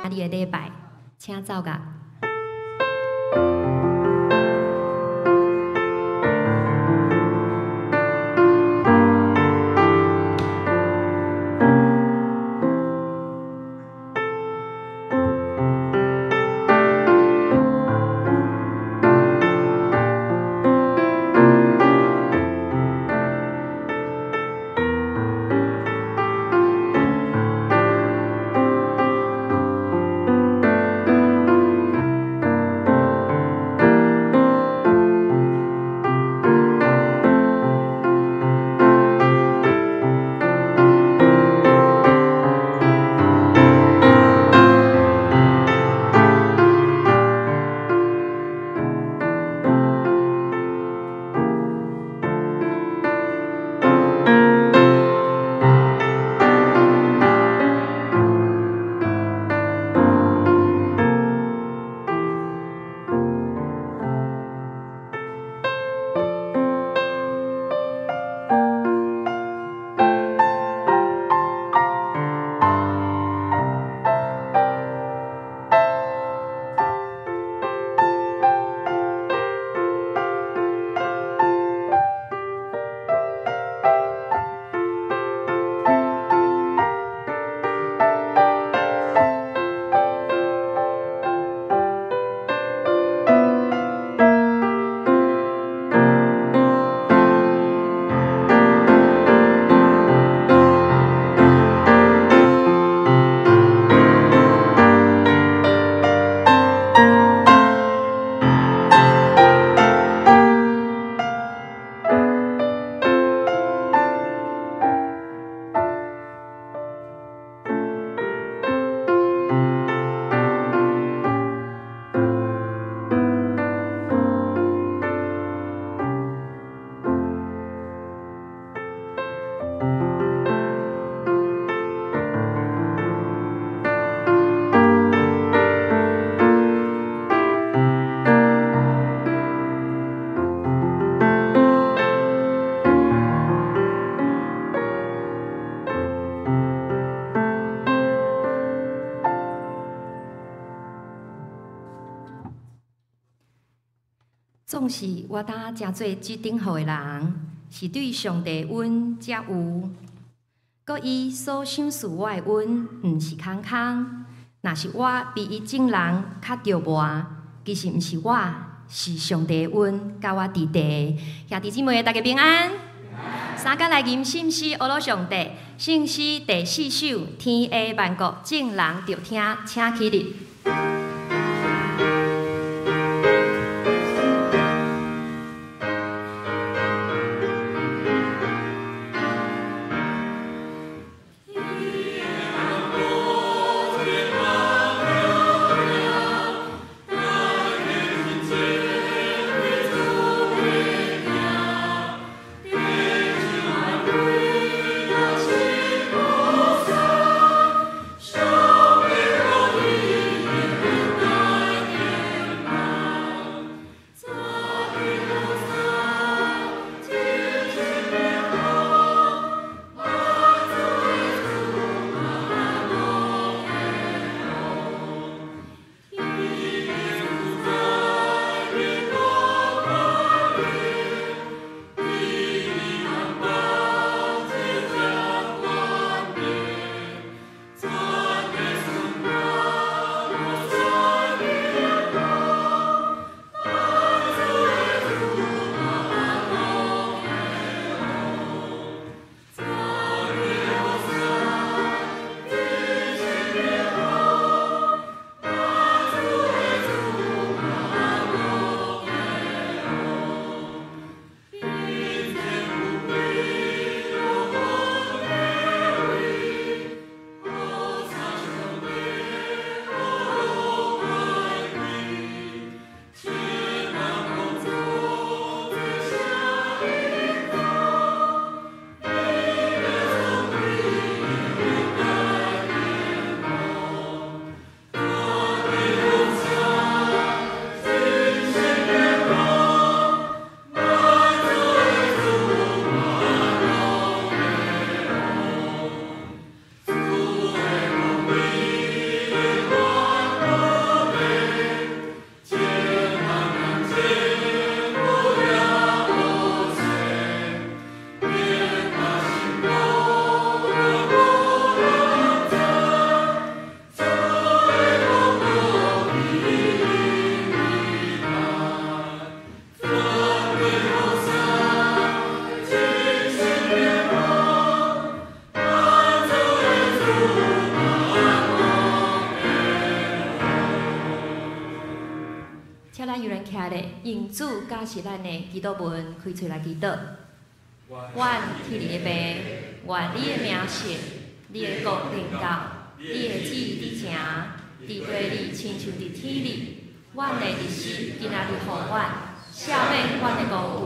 仔日的禮拜，請奏樂。總是我當成做這等號的人，是對上帝恩才有。閣伊所賞賜我的恩，毋是空空。若是我比伊眾人較著磨，其實毋是我，是上帝的恩佮我佇地。兄弟姊妹，大家平安。三甲來吟聖詩，阿羅上帝，聖詩第四首，天下萬國眾人著聽，請起立。上帝徛咧，用主教示咱的祈禱文開喙來祈禱。阮天裡的父，願你的名聖，你的國臨到，你的旨意佇成，佇地裡親像佇天裡。阮的日食今仔日予阮，赦免阮的辜負，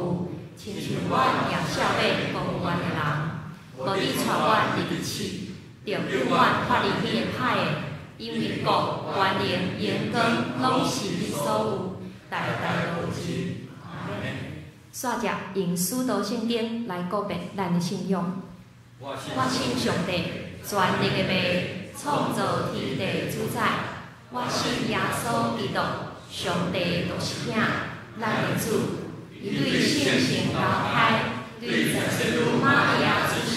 親像阮也赦免辜負阮的人。無你帶阮入去試，著救阮脫離彼个歹的，因為國、權能、榮光，攏是你所有，代代如是。阿們。煞接用使徒聖經來告白咱的信仰。我信上帝，全能的父，創造天地主宰。我信耶穌基督，上帝獨生子，咱的主。伊對聖神投胎，對十聖女瑪利亞出世，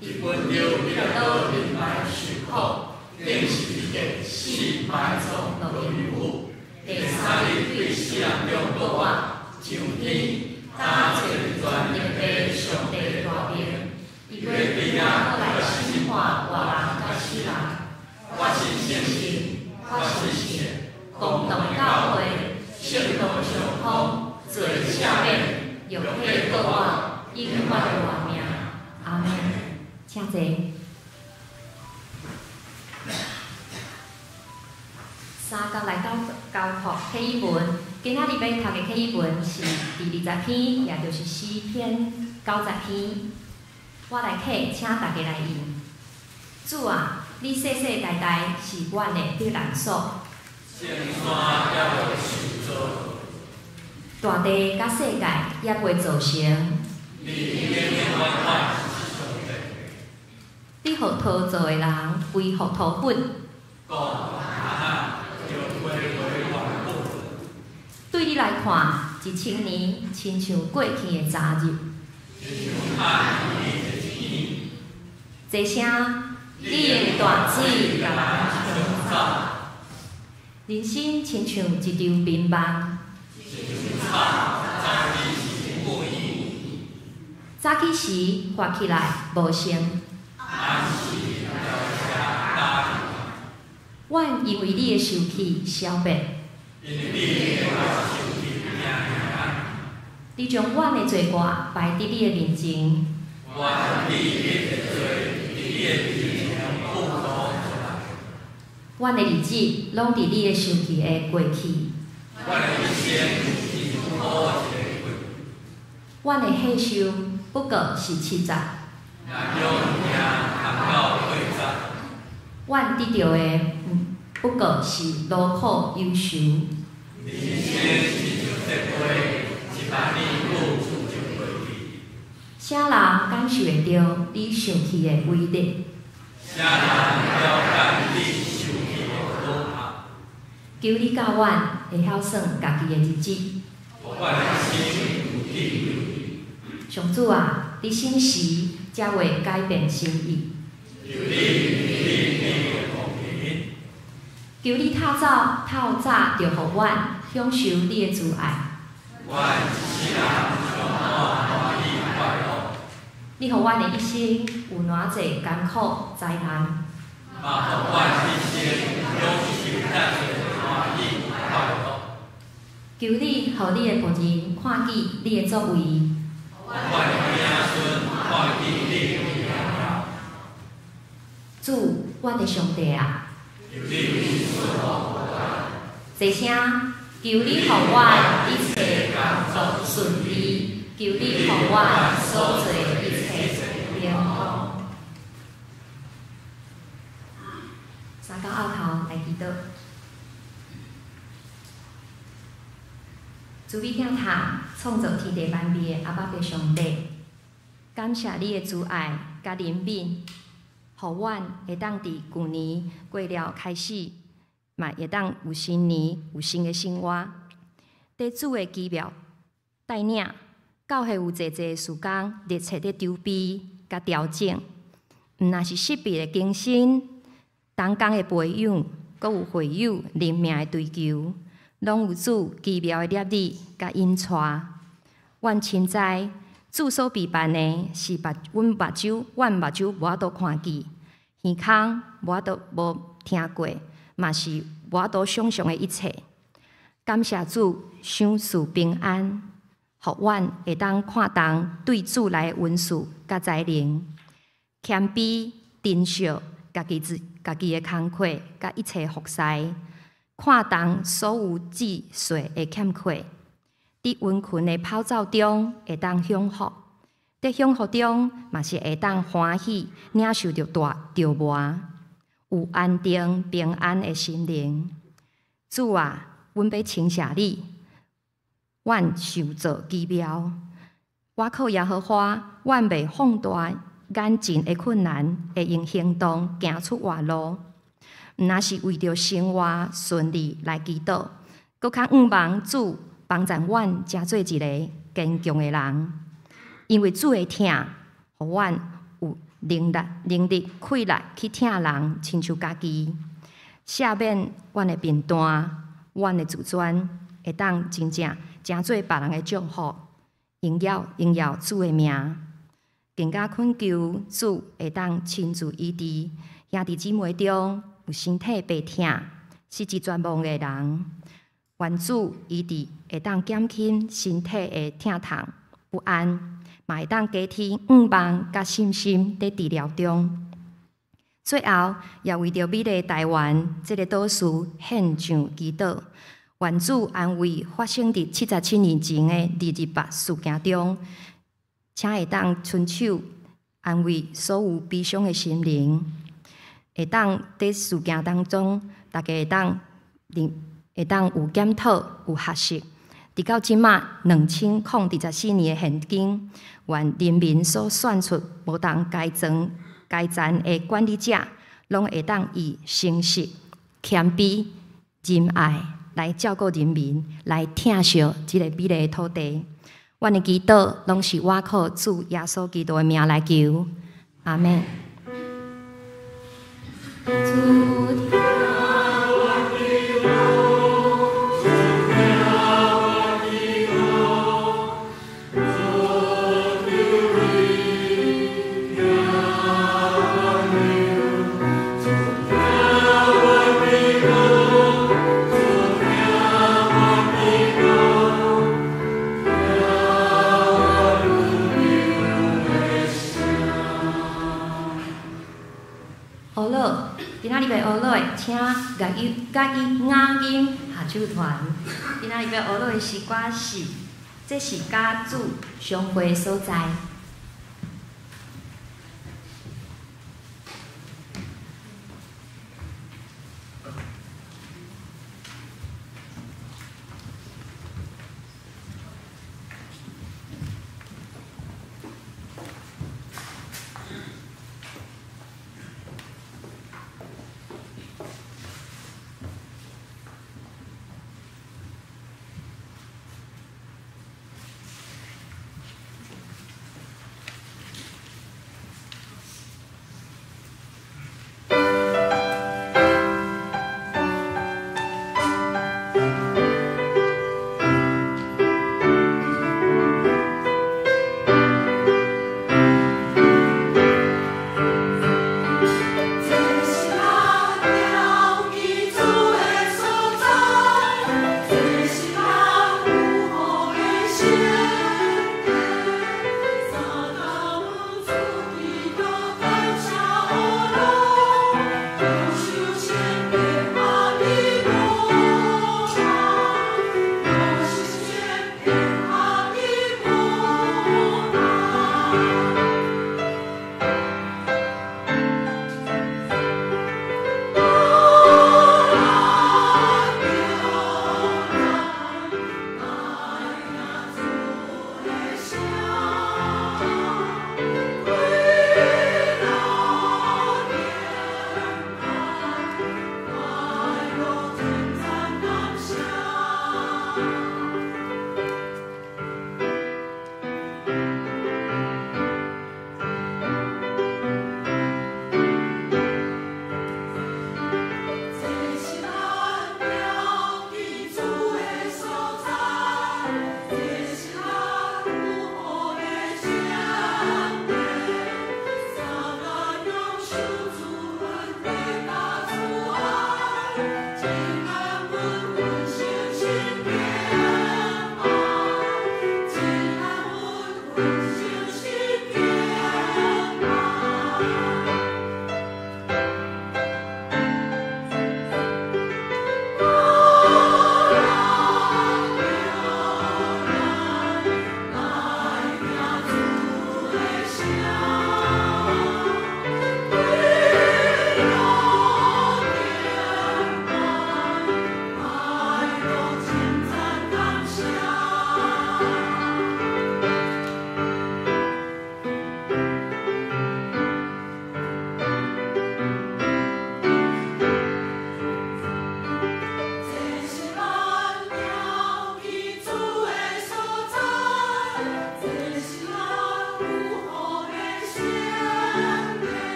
佇本丟彼拉多面前受苦，釘十字架死埋葬落陰府，第三日對死人中復活，上天，搭坐佇全能的上帝大爿。伊欲轉來審判活人佮死人。我信聖神，我信聖公同的教會，聖徒相通，罪赦免，肉體復活，永遠的活命。阿們。請坐。三角來交交託啟語文，今仔日欲讀的啟語文是第20篇，也就是詩篇90篇。我來啟，請大家來應。主啊，你世世代代是阮的避難所。聖山猶未受造。大地佮世界猶未造成。你永永遠遠是上帝。你予陶造的人歸予塗粉。講啊，就歸回原本。對你來看，1000年親像過去的昨日。這聲，你用大水共人沖走。人生親像一場眠夢。早起時發起來無剩。阮因為你的受氣消滅。你將阮的罪過擺佇你的面前。阮的日子攏佇你的受氣下過去。阮的歲壽不過是70。阮得著的不過是勞苦憂愁。啥人感受會著你受氣的威力？求你教阮會曉算家己的日子。上主啊，你啥時才會改變心意？求你透早透早就予阮享受你的慈愛。你予阮的一生有偌濟艱苦災難？求你予你的僕人看見你的作為。主，阮的上帝啊！這聲，求你予阮一切工作順利，求你予阮所做一切平安。三角拗頭來祈禱。慈悲疼痛，創造天地萬物的阿爸父上帝，感謝你的慈愛佮憐憫，予阮會當佇舊年過了開始，嘛會當有新年，有新的生活。佇主的奇妙帶領，教會有濟濟時間熱切咧籌備佮調整，毋但是設備的更新、同工的培養，閣有會友靈命的追求，攏有主奇妙的攝理佮引帶。阮深知主所備辦的是目阮目睭，阮目睭無法度看見，耳空無法度無聽過，嘛是無法度想象的一切。感謝主賞賜平安，予阮會當看重對主來的恩賜佮才能，謙卑珍惜家己自家己的工課佮一切服侍，看重所有細細的欠缺。佇羊群的跑走中會當享福，佇享福中嘛是會當歡喜領受著大著磨，有安定平安的心靈。主啊，阮欲稱謝你，阮受造奇妙，倚靠耶和華，阮袂放大眼前的困難，會用行動行出活路。毋若是為著生活順利來祈禱，閣較向望主幫助阮，成做一个堅強的人。因為主的疼，予阮有能力、能力、氣力去疼人，親像家己。赦免阮的貧惰，阮的自尊，會當真正成做別人的祝福，榮耀榮耀主的名。更加懇求主會當親自醫治兄弟姊妹中有身體病痛、失志絕望的人。願主醫治會當減輕身體的疼痛不安，嘛會當加添向望佮信心佇治療中。最後，也為著美麗台灣這个島嶼獻上祈禱，願主安慰發生佇77年前的228事件中，請會當伸手安慰所有悲傷的心靈，會當佇事件當中，大家會當會當有檢討、有學習。直到這馬2024年的現今，願人民所選出無同階層階層的管理者，攏會當以誠實、謙卑、仁愛來照顧人民，來疼惜這个美麗的土地。阮的祈禱攏是倚靠主耶穌基督的名來求，阿們。今仔日欲學落，請樂音、樂音、雅音合唱團。今仔日欲學落的詩歌是，這是佮主相會的所在。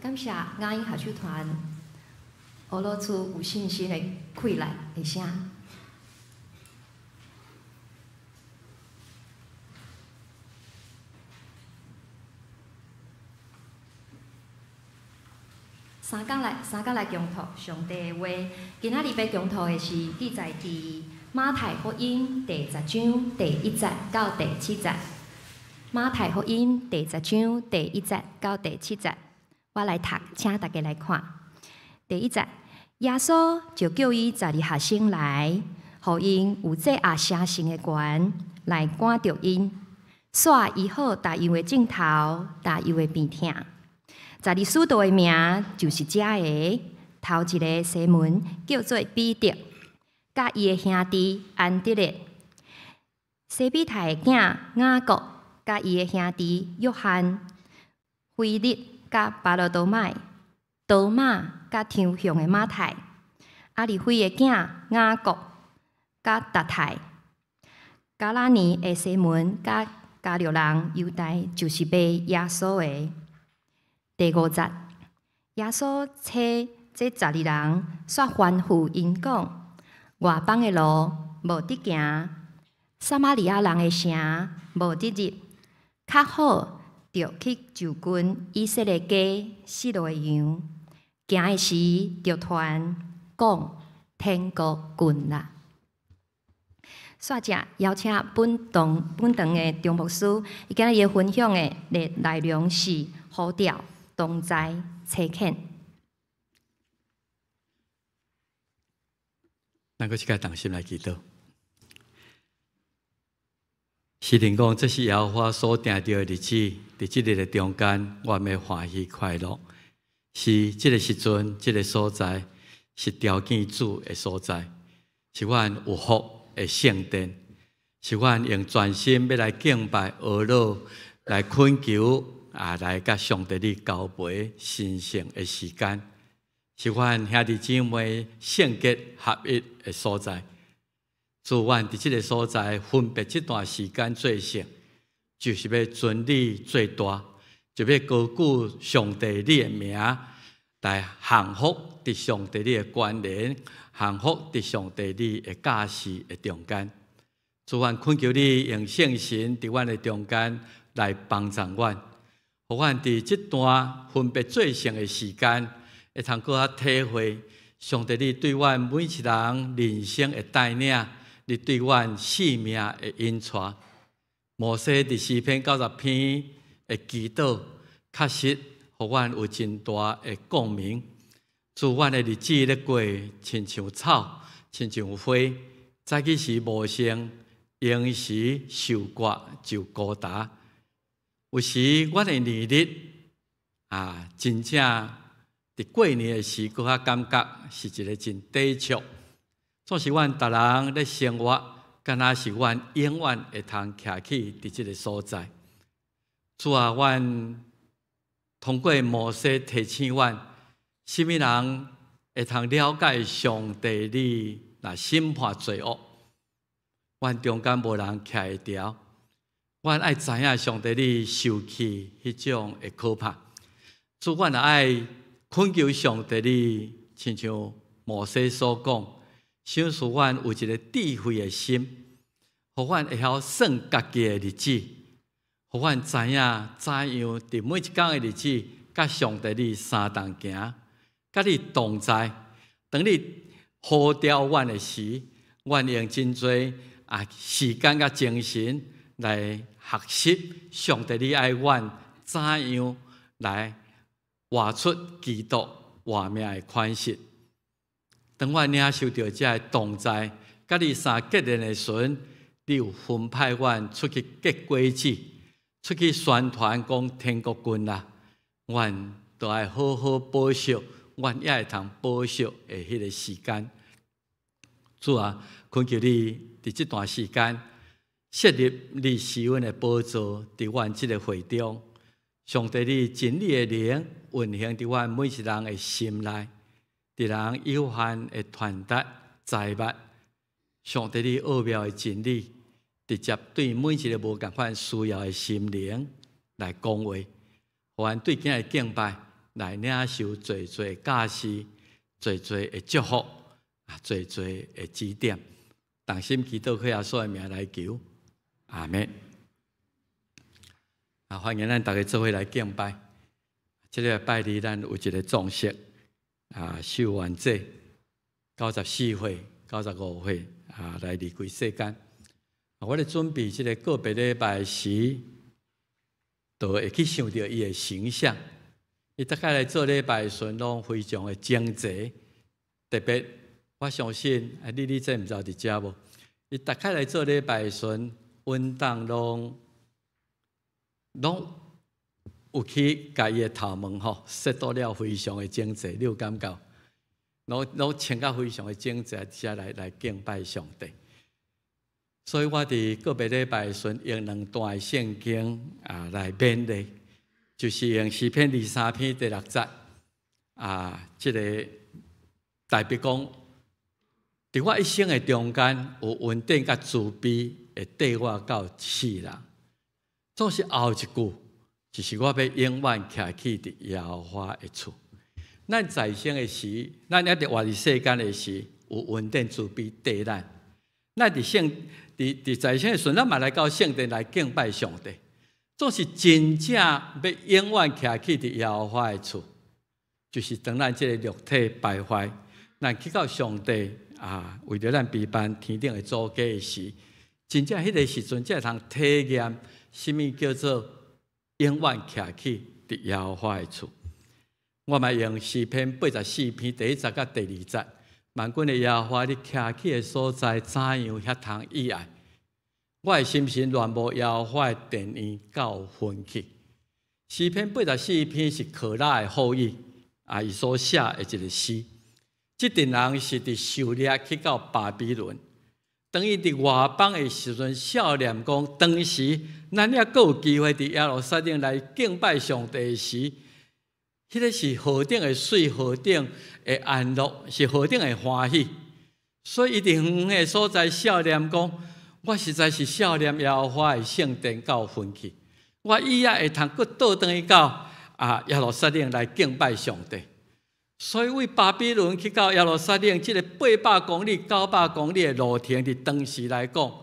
感謝雅音合唱團，學露出有信心的氣力的聲。三工來共讀上帝的話。今仔日欲共讀的是記載佇馬太福音第十章第一節到第七節。馬太福音第十章第一節到第七節，我來讀，請大家來看。第一節，耶穌就叫伊十二學生來，予𪜶有這壓成聖的權來趕著𪜶，煞醫好逐樣的症頭，逐樣的病痛。十二使徒的名就是這个，頭一个西門叫做彼得，佮伊的兄弟安德烈，西庇太的囝雅各，佮伊的兄弟約翰，腓力佮巴羅多麥，多馬佮天向的馬太，亞利非的囝雅各佮達太，加拉尼的西門佮加略人猶大，就是賣耶穌的。第五節，耶穌差這十二人，煞吩咐𪜶講：外邦的路無得行，撒瑪利亞人的城無得入，較好著去就近以色列家失落的羊。行的時，著傳講天國近啦。煞者邀請本堂的張牧師，伊今日分享的內容是呼召、同在、差遣。咱閣一擺同心來祈禱。詩人講，這是耶和華所定著的日子，佇這日的中間，我們歡喜快樂。是這个時陣，這个所在，是朝見主的所在，是阮有福的聖殿，是阮用全心欲來敬拜、阿羅，來懇求啊，來佮上帝你交陪神聖的時間，是阮兄弟姊妹聖潔合一的所在。主，阮佇這个所在分別這段時間做聖，就是欲尊你做大，就欲高舉上帝你的名，來降服佇上帝你的關聯，降服佇上帝你的教示的中間。主，阮懇求你用聖神佇阮的中間來幫助阮，予阮佇這段分別做聖的時間，會通閣較體會上帝你對阮每一人人生的帶領，你對阮生命的引帶。摩西佇詩篇九十篇的祈禱，確實予阮有真大的共鳴。主，阮的日子咧過，親像草，親像花，早起時無聲，閒時受割就孤單。有時阮的年日啊，真正佇過年的時，閣較感覺是一个真短促。總是阮逐人咧生活，敢若是阮永遠會通徛起佇這个所在。主啊，阮通過摩西提醒阮，啥物人會通了解上帝你若審判罪惡，阮中間無人徛會牢。阮愛知影上帝你受氣彼種的可怕。主，阮若愛懇求上帝你，親像摩西所講，賞賜阮有一个智慧的心，予阮會曉算家己的日子，予阮知影怎樣佇每一工的日子，佮上帝你相同行，佮你同在。當你呼召阮的時，阮用真濟啊時間佮精神來學習上帝你愛阮怎樣來活出基督活命的款式。當阮領受著這个同在，佮你相結連的時陣，你有分派阮出去結果子，出去宣傳講天國近啦。阮都愛好好保守，阮也會通保守的彼个時間。主啊，懇求你佇這段時間設立你施恩的寶座，佇阮這个會中，上帝你真理的靈運行佇阮每一人的心內，佇人有限的傳達財物，上帝你奧妙的真理，直接對每一个無仝款需要的心靈來講話，予阮對今日敬拜來領受濟濟教示、濟濟的祝福、啊，濟濟的指點。同心祈禱，靠耶穌的名來求，阿們。啊，歡迎咱逐家做伙來敬拜。這個拜日咱有一個葬式，啊，受完祭，94歲、95歲啊，來離開世間。我咧準備這個告別禮拜時，就會去想著伊的形象。伊逐擺來做禮拜時陣，攏非常的整齊，特別我相信，啊，你這毋知佇遮無？伊逐擺來做禮拜時陣，阮當攏有去共伊的頭毛吼，洗倒了非常的整齊，你有感覺？攏穿甲非常的整齊，才來敬拜上帝。所以我佇告別禮拜時陣，用兩段聖經啊來勉勵，就是用詩篇23篇第六節啊，這個代表講，佇我一生的中間，有恩典佮慈悲會綴我到世人。總是後一句，就是我欲永遠徛起佇耶和華的厝。咱在生的時，咱猶佇活佇世間的時，有恩典慈悲綴咱。咱佇聖佇佇在生的時陣，咱嘛來到聖殿來敬拜上帝。總是真正欲永遠徛起佇耶和華的厝，就是當咱這個肉體敗壞，咱去到上帝啊，為著咱備辦天頂的祖家的時，真正彼個時陣才會通體驗啥物叫做永遠徛起佇耶和華的厝。我嘛用詩篇84篇第一節佮第二節，萬軍的耶和華，你徛起的所在，怎樣遐通意愛？我的心神戀慕耶和華的殿院到昏去。詩篇八十四篇是可拉的後裔啊，伊所寫的一個詩。這陣人是佇受掠去到巴比倫，當伊佇外邦的時陣，數念講，當時咱猶閣有機會佇耶路撒冷來敬拜上帝時，彼個是何等的媠，何等的安樂，是何等的歡喜。所以伊佇遠遠的所在數念講，我實在是數念耶和華的聖殿到昏去，我以後會通閣倒轉去到啊耶路撒冷來敬拜上帝。所以為巴比倫去到耶路撒冷，這個800公里、900公里的路程，佇當時來講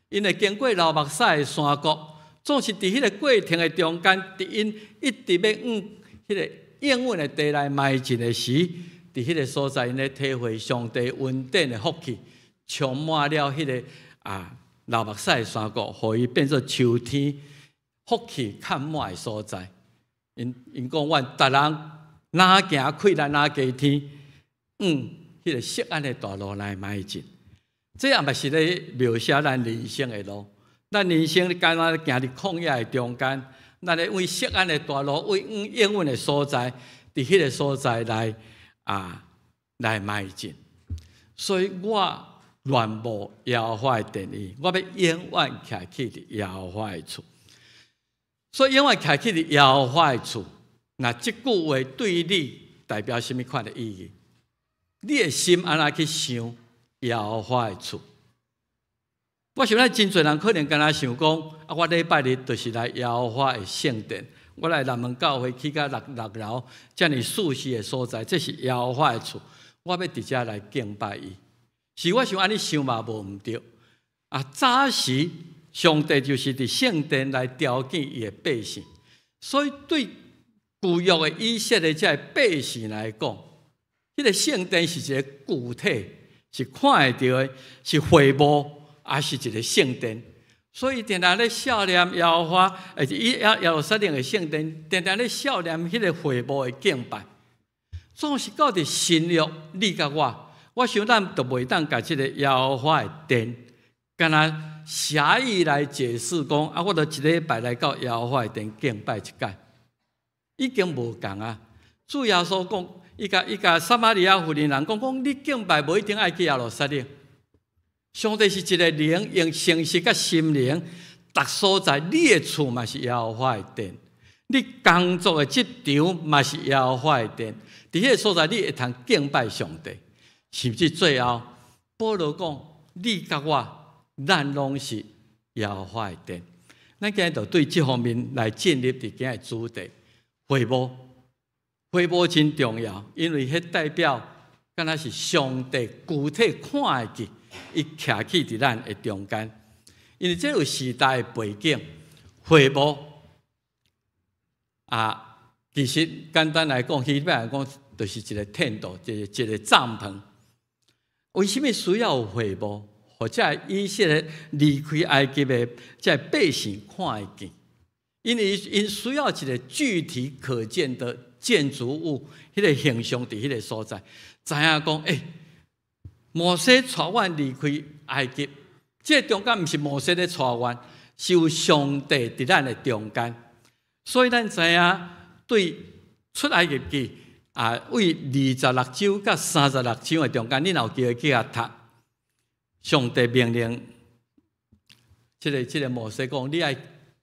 ，𪜶會經過流目屎的山谷，總是佇彼個過程的中間，佇𪜶一直欲往彼個應允的地來邁進的時，佇彼個所在，𪜶咧體會上帝恩典的福氣，充滿了彼個啊流目屎的山谷，予伊變做秋天福氣充滿的所在。𪜶講，阮逐人若行開咱若加天，往彼個錫安的大路來邁進。這也嘛是咧描寫咱人生的路。咱人生敢若行佇曠野的中間，咱咧為錫安的大路，為往應允的所在，佇彼個所在來啊來邁進。所以我戀慕耶和華的殿宇，我欲永遠徛起佇耶和華的厝。所以永遠徛起佇耶和華的厝。那這句話對你代表啥物款的意義？你的心按怎去想耶和華的厝？我想咱真濟人可能敢若想講，啊，我禮拜日就是來耶和華的聖殿，我來南門教會去到六六樓遮爾舒適的所在，這是耶和華的厝，我欲佇遮來敬拜伊。是我想按呢想嘛，無毋對。啊，早時上帝就是佇聖殿來調遣伊的百姓，所以對舊約的以色列這个百姓來講，彼個聖殿是一個具體，是看會著的，是會幕，也是一個聖殿。所以定定咧數念耶和華，以耶路撒冷的聖殿，定定咧數念彼個會幕的敬拜。總是到佇新約，你佮我，我想咱就袂當共這個耶和華的殿，敢若狹義來解釋講，啊，我著一禮拜來到耶和華的殿敬拜一擺。已經無仝啊！主耶穌講，伊共撒瑪利亞婦人講講，你敬拜無一定愛去耶路撒冷。上帝是一個靈，用誠實佮心靈，逐所在你的厝嘛是耶和華的殿，你工作的職場嘛是耶和華的殿。佇彼個所在，你會通敬拜上帝。甚至最後，保羅講：你佮我，咱攏是耶和華的殿。咱今日就對這方面來進入佇今日主題。會幕，會幕真重要，因為彼代表敢若是上帝具體看會見，伊徛起佇咱的中間。因為這有時代的背景，會幕啊，其實簡單來講，希伯來講就是一個 tent，一個帳篷。為什麼需要有會幕？予這以色列離開埃及的這百姓看會見，因為𪜶需要一個具體可見的建築物，彼個形象佇彼個所在，知影講，摩西帶阮離開埃及，這個中間毋是摩西咧帶阮，是有上帝佇咱的中間。所以咱知影，對出埃及記啊，對26章佮36章的中間，你若有機會去遐讀，上帝命令這個摩西講，你愛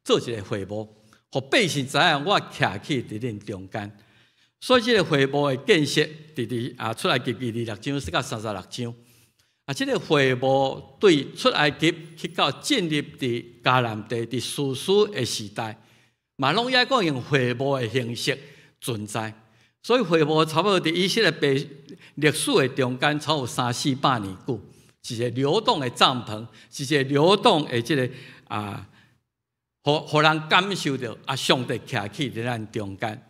做一個會幕，予百姓知影我徛起佇恁中間。所以這個會幕的建設，佇啊出埃及記26章到36章。啊，這個會幕對出埃及去到進入佇迦南地佇士師的時代，嘛攏猶閣用會幕的形式存在。所以會幕差不多佇以色列歷史的中間，差不多三四百年久，是一個流動的帳篷，是一個流動的這個啊，予人感受著啊，上帝徛起佇咱中間。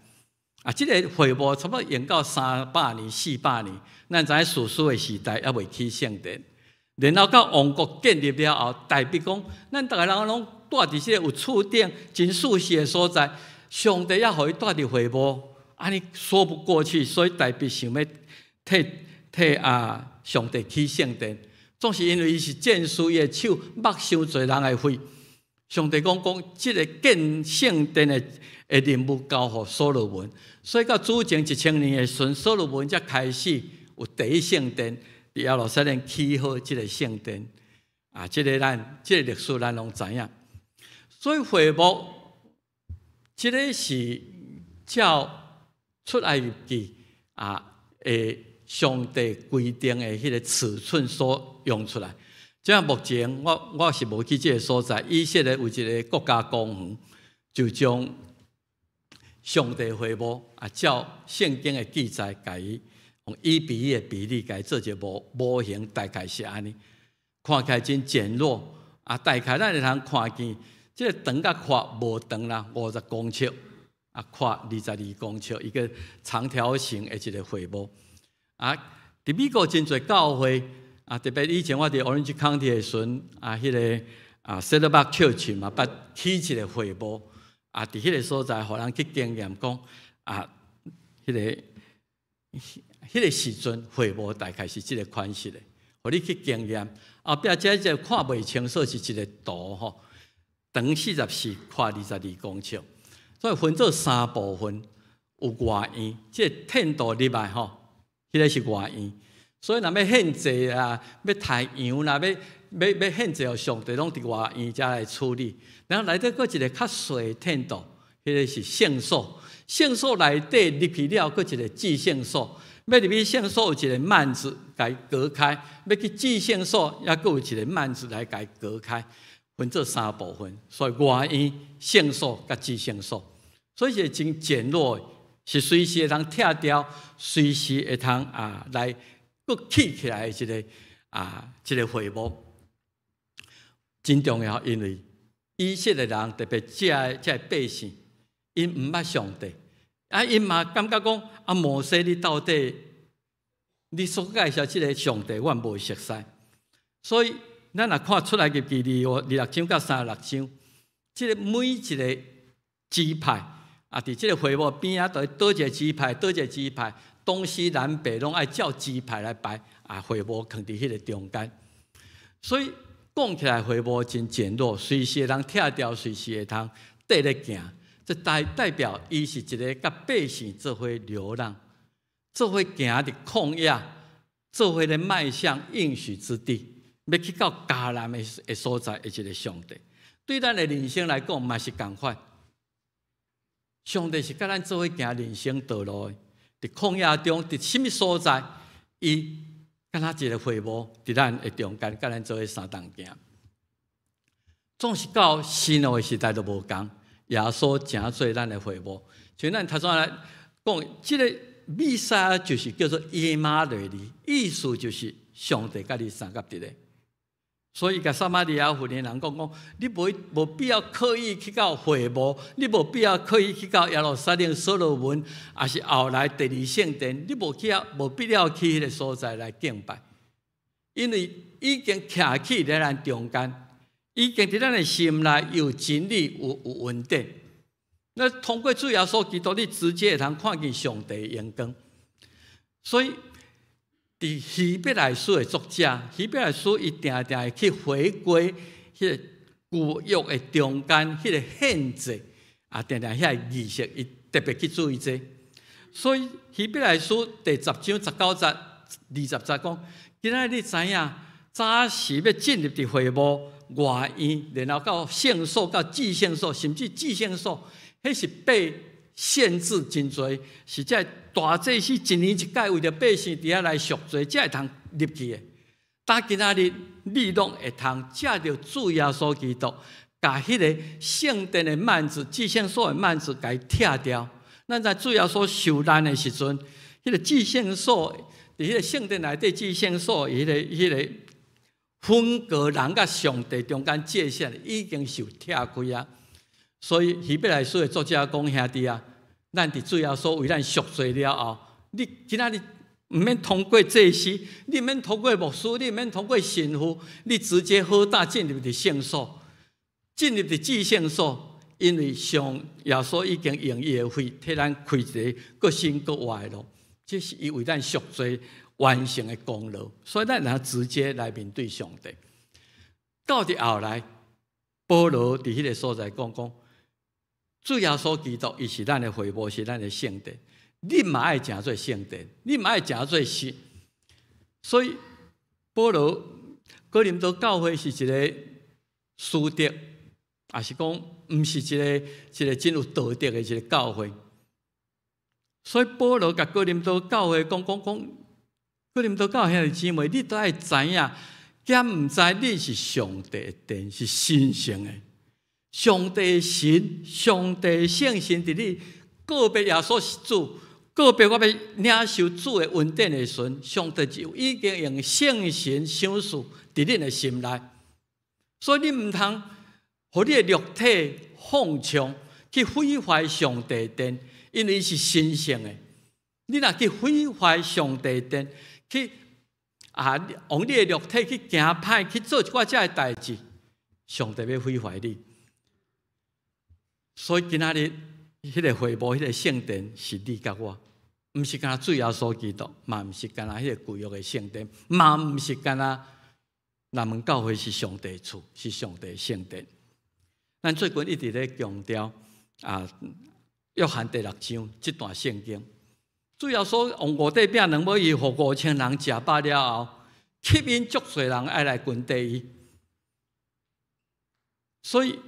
啊，這個會幕差不多用到300年、400年，咱知影士師的時代猶未起聖殿，然後到王國建立了後，代表講，咱逐个人攏蹛佇這個有厝頂真舒適的所在，上帝猶予伊蹛佇會幕，按呢說不過去，所以大衛想欲替啊上帝起聖殿，總是因為伊是戰士，伊的手擘傷濟人的血。上帝講，這個建聖殿的任務交予所羅門，所以到主前1000年的時陣，所羅門才開始有第一聖殿，佇耶路撒冷起好這個聖殿。啊，這個歷史咱攏知影。所以會幕，這個是照出埃及記啊，上帝規定的彼個尺寸所用出來。這目前我是無去這個所在，以色列有一個國家公園，就將上帝會幕啊，照聖經的記載，共伊用1比1的比例，共伊做一個模型，大概是按呢，看起來真簡陋啊！大概咱會通看見，這個長佮寬無長啦，50公尺，啊，寬22公尺，一個長條形的一個會幕啊。佇美國真濟教會啊，特別以前我佇 Orange County 的時陣啊，彼個啊 Saddleback Church 嘛，捌起一個會幕啊，佇彼個所在，予人去經驗講啊，彼個時陣會幕大概是這個款式的，予你去經驗。後壁這個看袂清楚是一個圖吼，長44，寬22公尺，所以分做三部分，有外院，這個天道入來吼，彼個是外院。所以若欲獻祭啊，欲刣羊啦，欲獻祭予上帝，攏佇外院遮來處理。然後內底閣一個較細的天道，彼個是聖所。聖所內底入去了，閣一個至聖所。欲入去聖所有一個幔子共伊隔開，欲去至聖所，猶閣有一個幔子來共伊隔開，分做三部分。所以外院、聖所佮至聖所，所以是真簡陋的，是隨時會通拆掉，隨時會通啊來閣起起來的一個會幕，真重要，因為以色列人特別這個百姓，𪜶毋捌上帝，啊，𪜶嘛感覺講啊，摩西你到底你所介紹這個上帝，阮無熟似，所以咱若看出埃及記26章到36章，這個每一個支派啊，佇這個會幕邊仔，都佗一個支派，佗一個支派，東西南北攏愛照支派來排，啊，會幕囥佇彼個中間。所以講起來會幕真簡陋，隨時會通拆掉，隨時會通綴咧行。這代表伊是一個佮百姓做伙流浪，做伙行佇曠野，做伙咧邁向應許之地，欲去到迦南的所在的一個上帝。對咱的人生來講，嘛是仝款。上帝是佮咱做伙行人生道路的，佇曠野中，佇啥物所在，伊敢若一個會幕佇咱的中間，佮咱做伙相仝行。總是到新約的時代都無仝，耶穌成做咱的會幕。像咱頭先來講這个彌賽亞就是叫做以馬內利，意思就是上帝佮你相佮佇咧。所以，共撒瑪利亞婦人人講講，你無必要刻意去到會幕，你無必要刻意去到耶路撒冷所羅門，抑是後來第二聖殿，你無必要去彼个所在來敬拜，因為已經徛起佇咱中間，已經佇咱的心內有真理，有恩典。那通過主耶穌基督，你直接會通看見上帝的榮光。所以，佇希伯來書的作者，希伯來書伊定定會去回歸彼个舊約的中間，彼个獻祭啊，定定遐个儀式，伊特別去注意這個。所以希伯來書第10章19節、20節講，今仔日你知影，早時欲進入佇會幕外院，然後到聖所、到至聖所，甚至至聖所，彼是被限制真濟，是這大祭司一年一擺為著百姓佇遐來贖罪，才會通入去的。但今仔日你攏會通藉著主耶穌基督，共彼个聖殿的幔子、至聖所的幔子，共伊拆掉。咱知主耶穌受難的時陣，彼个至聖所，佇彼个聖殿內底至聖所，彼个分隔人佮上帝中間界線已經受拆開啊。所以希伯來書的作者講，兄弟啊，咱佇主耶穌為咱贖罪了後，你今仔日毋免通過祭司，你毋免通過牧師，你毋免通過神父，你直接好膽進入佇聖所，進入佇至聖所，因為上耶穌已經用伊的血替咱開一个閣新閣活的路，這是伊為咱贖罪完成的功勞，所以咱會直接來面對上帝。到佇後來，保羅佇彼个所在講講，主耶穌基督伊是咱的會幕，是咱的聖殿。你嘛愛成做聖殿，你嘛愛成做神。所以保羅哥林多教會是一个私德，抑是講毋是一个真有道德的一个教會。所以保羅共哥林多教會講講講，哥林多教會兄弟姊妹，你都愛知影，敢毋知恁是上帝的殿，是神聖的。上帝神，上帝聖神佇你告別耶穌是主，告別我欲領受主的恩典的時陣，上帝就已經用聖神賞賜佇恁的心內，所以你毋通予你的肉體放縱去毀壞上帝殿，因為伊是神聖的。你若去毀壞上帝殿，去啊，用你的肉體去行歹，去做一寡這的代誌，上帝欲毀壞你。所以今仔日，彼个會幕、彼个聖殿是你佮我，毋是干焦主耶穌基督，嘛毋是干焦彼个舊約的聖殿，嘛毋是干焦南門教會是上帝厝，是上帝聖殿。咱最近一直咧強調啊，約翰第六章這段聖經，主耶穌用五塊餅兩尾魚，予5000人食飽了後，吸引足濟人愛來跟綴伊，所以，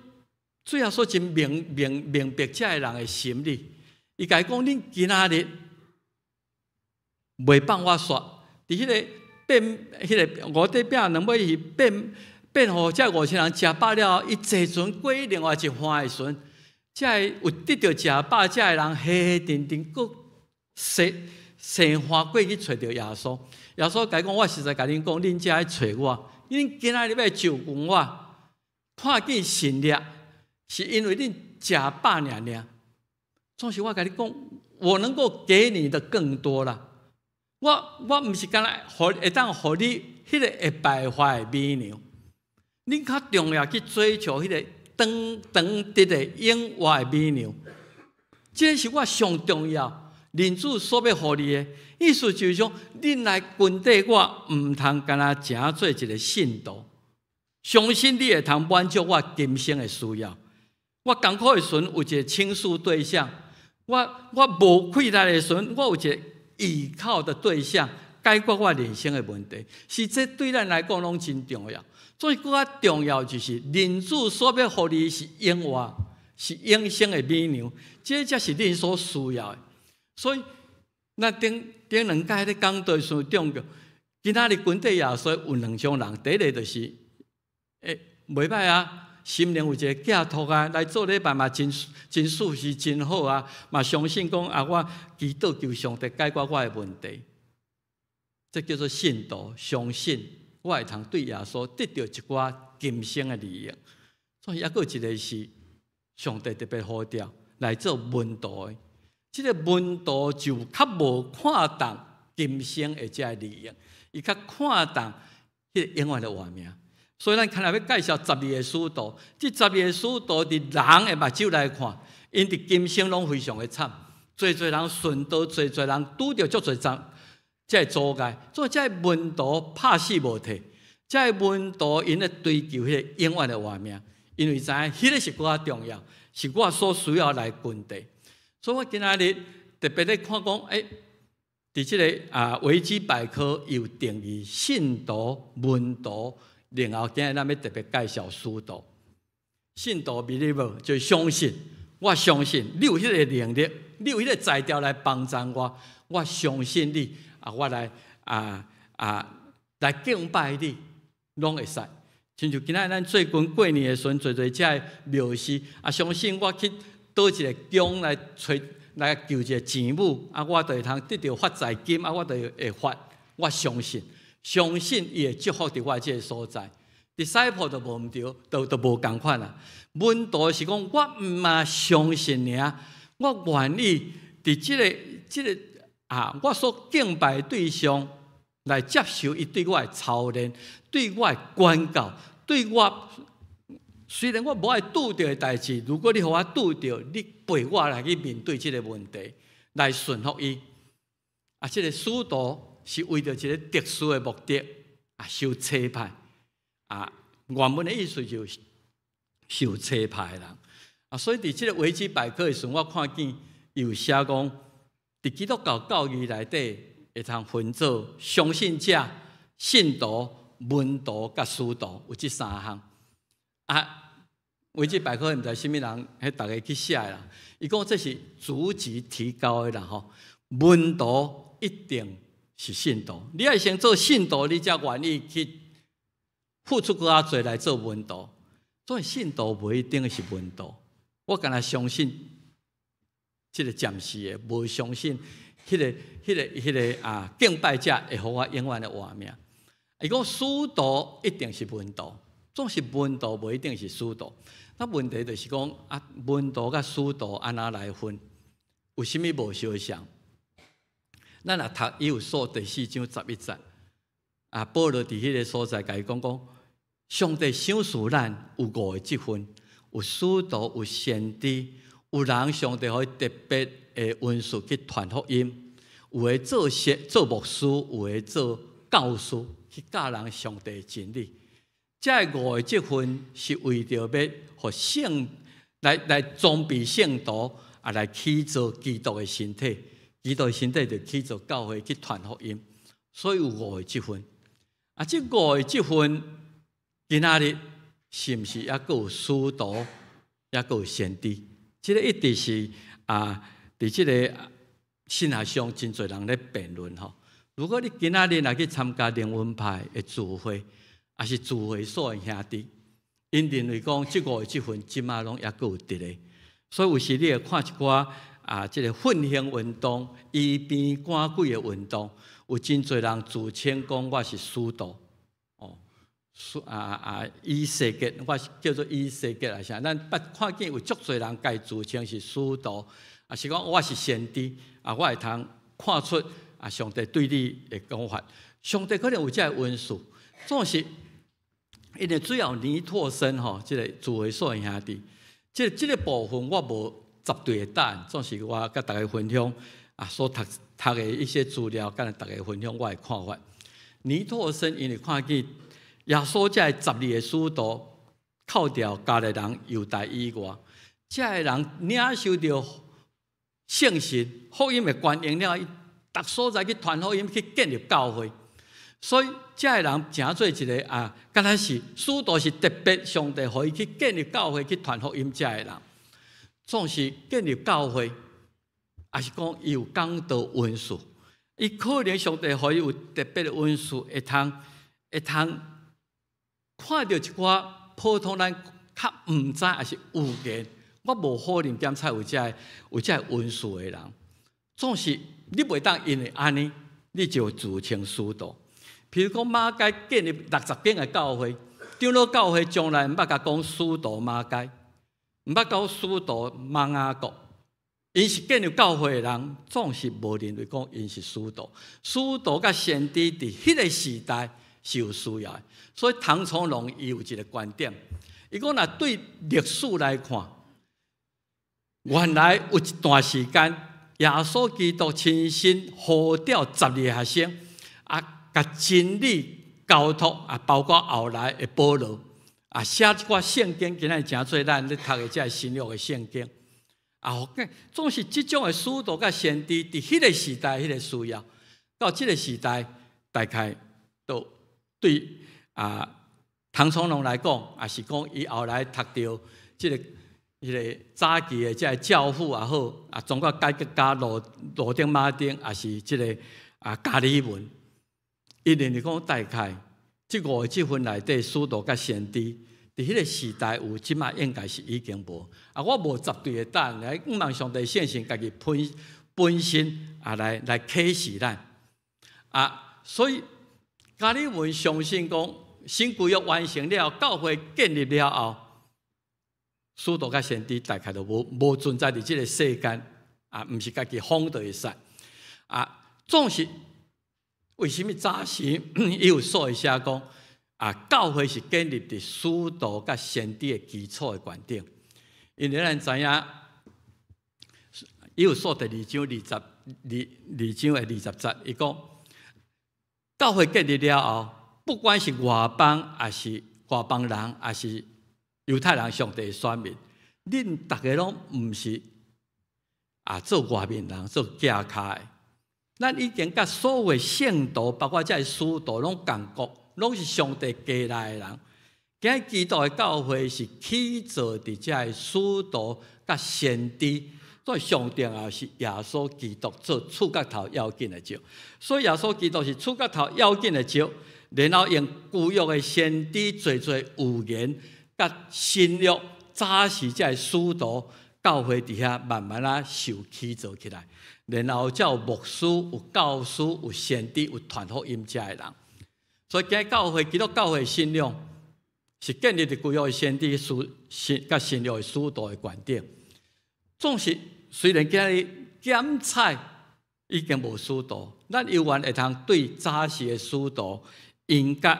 主耶穌真明白這个人的心理，伊共伊講：恁今仔日袂放我煞，佇彼个變彼个五塊餅兩尾魚變變予這5000人食飽了後，伊坐船過另外一岸的時陣，這个有得著食飽這个人，黑黑定定閣踅踅岸過去揣著耶穌。耶穌共伊講：我實在共恁講，恁這愛揣我，恁今仔日欲就近我，看見神蹟，是因為恁食飽爾爾。總是我共你講，我能夠給你的更多啦。我毋是干焦予會當予你彼个會敗壞的米糧，恁較重要去追求彼个長長得的永活的米糧，這是我上重要。認主所欲予你的意思就是講，恁來跟綴我，毋通干焦成做一个信徒，相信你會通滿足我今生的需要。我艱苦的時陣有一個傾訴對象，我無氣力的時陣，我有一個依靠的對象，解決我人生的問題。是這對咱來講攏真重要。所以閣較重要就是，認主所欲予你是永活，是永生的米糧，這才是恁所需要的。所以，咱頂頂兩擺咧講道時重要。今仔日跟綴耶穌有兩種人，第一個就是，袂䆀啊。心靈有一個寄託啊，來做禮拜嘛真真舒適真好啊，嘛相信講啊，我祈禱求上帝解決我的問題，這叫做信徒相信我會通對耶穌得著一寡今生的利益。所以猶閣有一個是上帝特別呼召來做門徒的，這個門徒就較無看重今生的這個利益，伊較看重彼個永遠的活命。所以咱今日欲介紹12個使徒，這十二個使徒佇人的目睭來看，𪜶佇今生攏非常的慘，濟濟人殉道，濟濟人拄著足濟障，這個阻礙，所以這個門徒拍死無退，這個門徒𪜶咧追求彼個永遠的活命，因為知影彼個是閣較重要，是我所需要來跟隨。所以我今仔日特別咧看講，佇這个維基百科有定義信徒、門徒，然後今日咱欲特別介紹使徒。信徒 believer 就是相信，我相信你有彼个能力，你有彼个才調來幫助我，我相信你啊，我來敬拜你，攏會使。親像今仔咱最近過年的時陣，濟濟遮廟寺啊，相信我去佗一个宮來揣來求一个錢母啊，我就會通得著發財金啊，我就會發。我相信，相信伊會祝福佇我這个所在。disciple 就無毋對，就無仝款啦。門徒是講，我毋嘛相信爾，我願意佇這个我所敬拜的對象來接受伊對我的操練，對我的管教，對我雖然我無愛拄著的代誌，如果你予我拄著，你陪我來去面對這个問題，來順服伊。啊，這个使徒是為著一个特殊的目的啊，受差派。啊，原文的意思就是受差派的人。啊，所以佇這个維基百科的時陣，我看見有寫講，佇基督教教義內底會通分做相信者、信徒、門徒佮使徒，有這三項。啊，維基百科毋知啥物人，彼逐家去寫的啦。伊講這是逐級提高的啦吼，門徒一定是信徒，你愛先做信徒，你才願意去付出閣較濟來做門徒。所以信徒無一定是門徒。我干焦相信這个暫時的，無相信彼个敬拜者會予我永遠的活命。伊講使徒一定是門徒，總是門徒無一定是使徒。那問題就是講啊，門徒佮使徒按怎來分？有啥物無相像？咱若讀以弗所第四章十一節，啊，保羅佇彼个所在共伊講講，上帝賞賜咱有五个職分，有使徒，有先知，有人上帝予伊特別的恩賜去傳福音，有的做先做牧師，有的做教師，去教人上帝的真理。這五个職分是為著欲予聖來裝備聖徒，啊，來起造基督的身體。基督的身體就起造教會去傳福音，所以有五个職分。啊，這五个職分今仔日是毋是猶閣有使徒，猶閣有先知？這个一直是啊，佇這个神學上真濟人咧辯論吼。如果你今仔日若去參加靈恩派的聚會，抑是聚會所的兄弟，𪜶認為講這五个職分這馬攏猶閣有佇咧，所以有時你會看一寡啊，這个奮興運動、醫病趕鬼的運動，有真濟人自稱講我是使徒，哦，以西結，我是叫做以西結啊啥？咱捌看見有足濟人家自稱是使徒，抑是講我是先知，啊，我會通看出啊上帝對你的講法，上帝可能有這个恩賜，總是因為主要尼托生吼，這个聚會所的兄弟，這个部分我無絕對的答案，總是我佮大家分享啊，所讀讀的一些資料，佮大家分享我的看法。尼托生因為看見耶穌這个十二个使徒，扣掉加略人猶大以外，這个人領受著聖神福音的權能了，伊逐所在去傳福音，去建立教會。所以這个人成做一个啊，敢若是使徒是特別上帝予伊去建立教會、去傳福音這个人，總是建立教會，抑是講伊有講道恩賜，伊可能上帝予伊有特別的恩賜，會通看著一寡普通咱較毋知抑是預言，我無否認檢採有遮個恩賜的人，總是你袂當因為按呢，你就自稱使徒。譬如講馬偕建立60間的教會，長老教會從來毋捌共講使徒馬偕，毋捌講使徒瑪雅各。𪜶是建立教會的人，總是無認為講𪜶是使徒。使徒佮先知佇彼個時代是有需要的，所以唐崇榮伊有一個觀點，伊講若對歷史來看，原來有一段時間，耶穌基督親身呼召十二個學生，啊，共真理交託啊，包括後來的保羅，啊，寫一寡聖經，今仔日誠濟咱咧讀的這个新約的聖經。啊，總是這種的使徒佮先知，佇彼個時代彼個需要，到這個時代，大概都對啊，唐崇榮來講，也是講伊後來讀著這個彼個早期的這个教父也好，啊，宗教改革家羅德馬丁，也是這個啊加爾文，伊認為講大概這五個積分內底，使徒佮先知，佇彼個時代有，這馬應該是已經無。啊，我無絕對的答案，來向望上帝聖神家己本本身啊來啟示咱。啊，所以加爾文相信講，新舊約完成了，教會建立了後，使徒佮先知大概都無存在佇這個世間，啊，毋是家己講就會使。啊，總是為啥物早時伊有所寫講？啊，教會是建立佇使徒佮先知的基礎的觀點，因為咱知影，以弗所第二章二章的20節，伊講教會建立了後，不管是外邦抑是外邦人，抑是猶太人，上帝的選民，恁逐个攏毋是啊做外面人，做寄跤的。咱已經佮所有聖徒，包括這个使徒，攏仝國。攏是上帝加來的人。今日基督的教會是起造佇這个使徒佮先知，所以上重要是耶穌基督做觸角頭要緊的石。所以耶穌基督是觸角頭要緊的石，然後用舊約的先知濟濟預言，佮新約早時這个使徒教會佇遐慢慢仔受起造起來，然後才有牧師、有教師、有先知、有傳福音遮的人。所以，今日教會基督教會信仰是建立佇舊約的先知、新佮新約的使徒的觀點。總是雖然今日檢採已經無使徒，咱猶原會通對早時的使徒，𪜶佮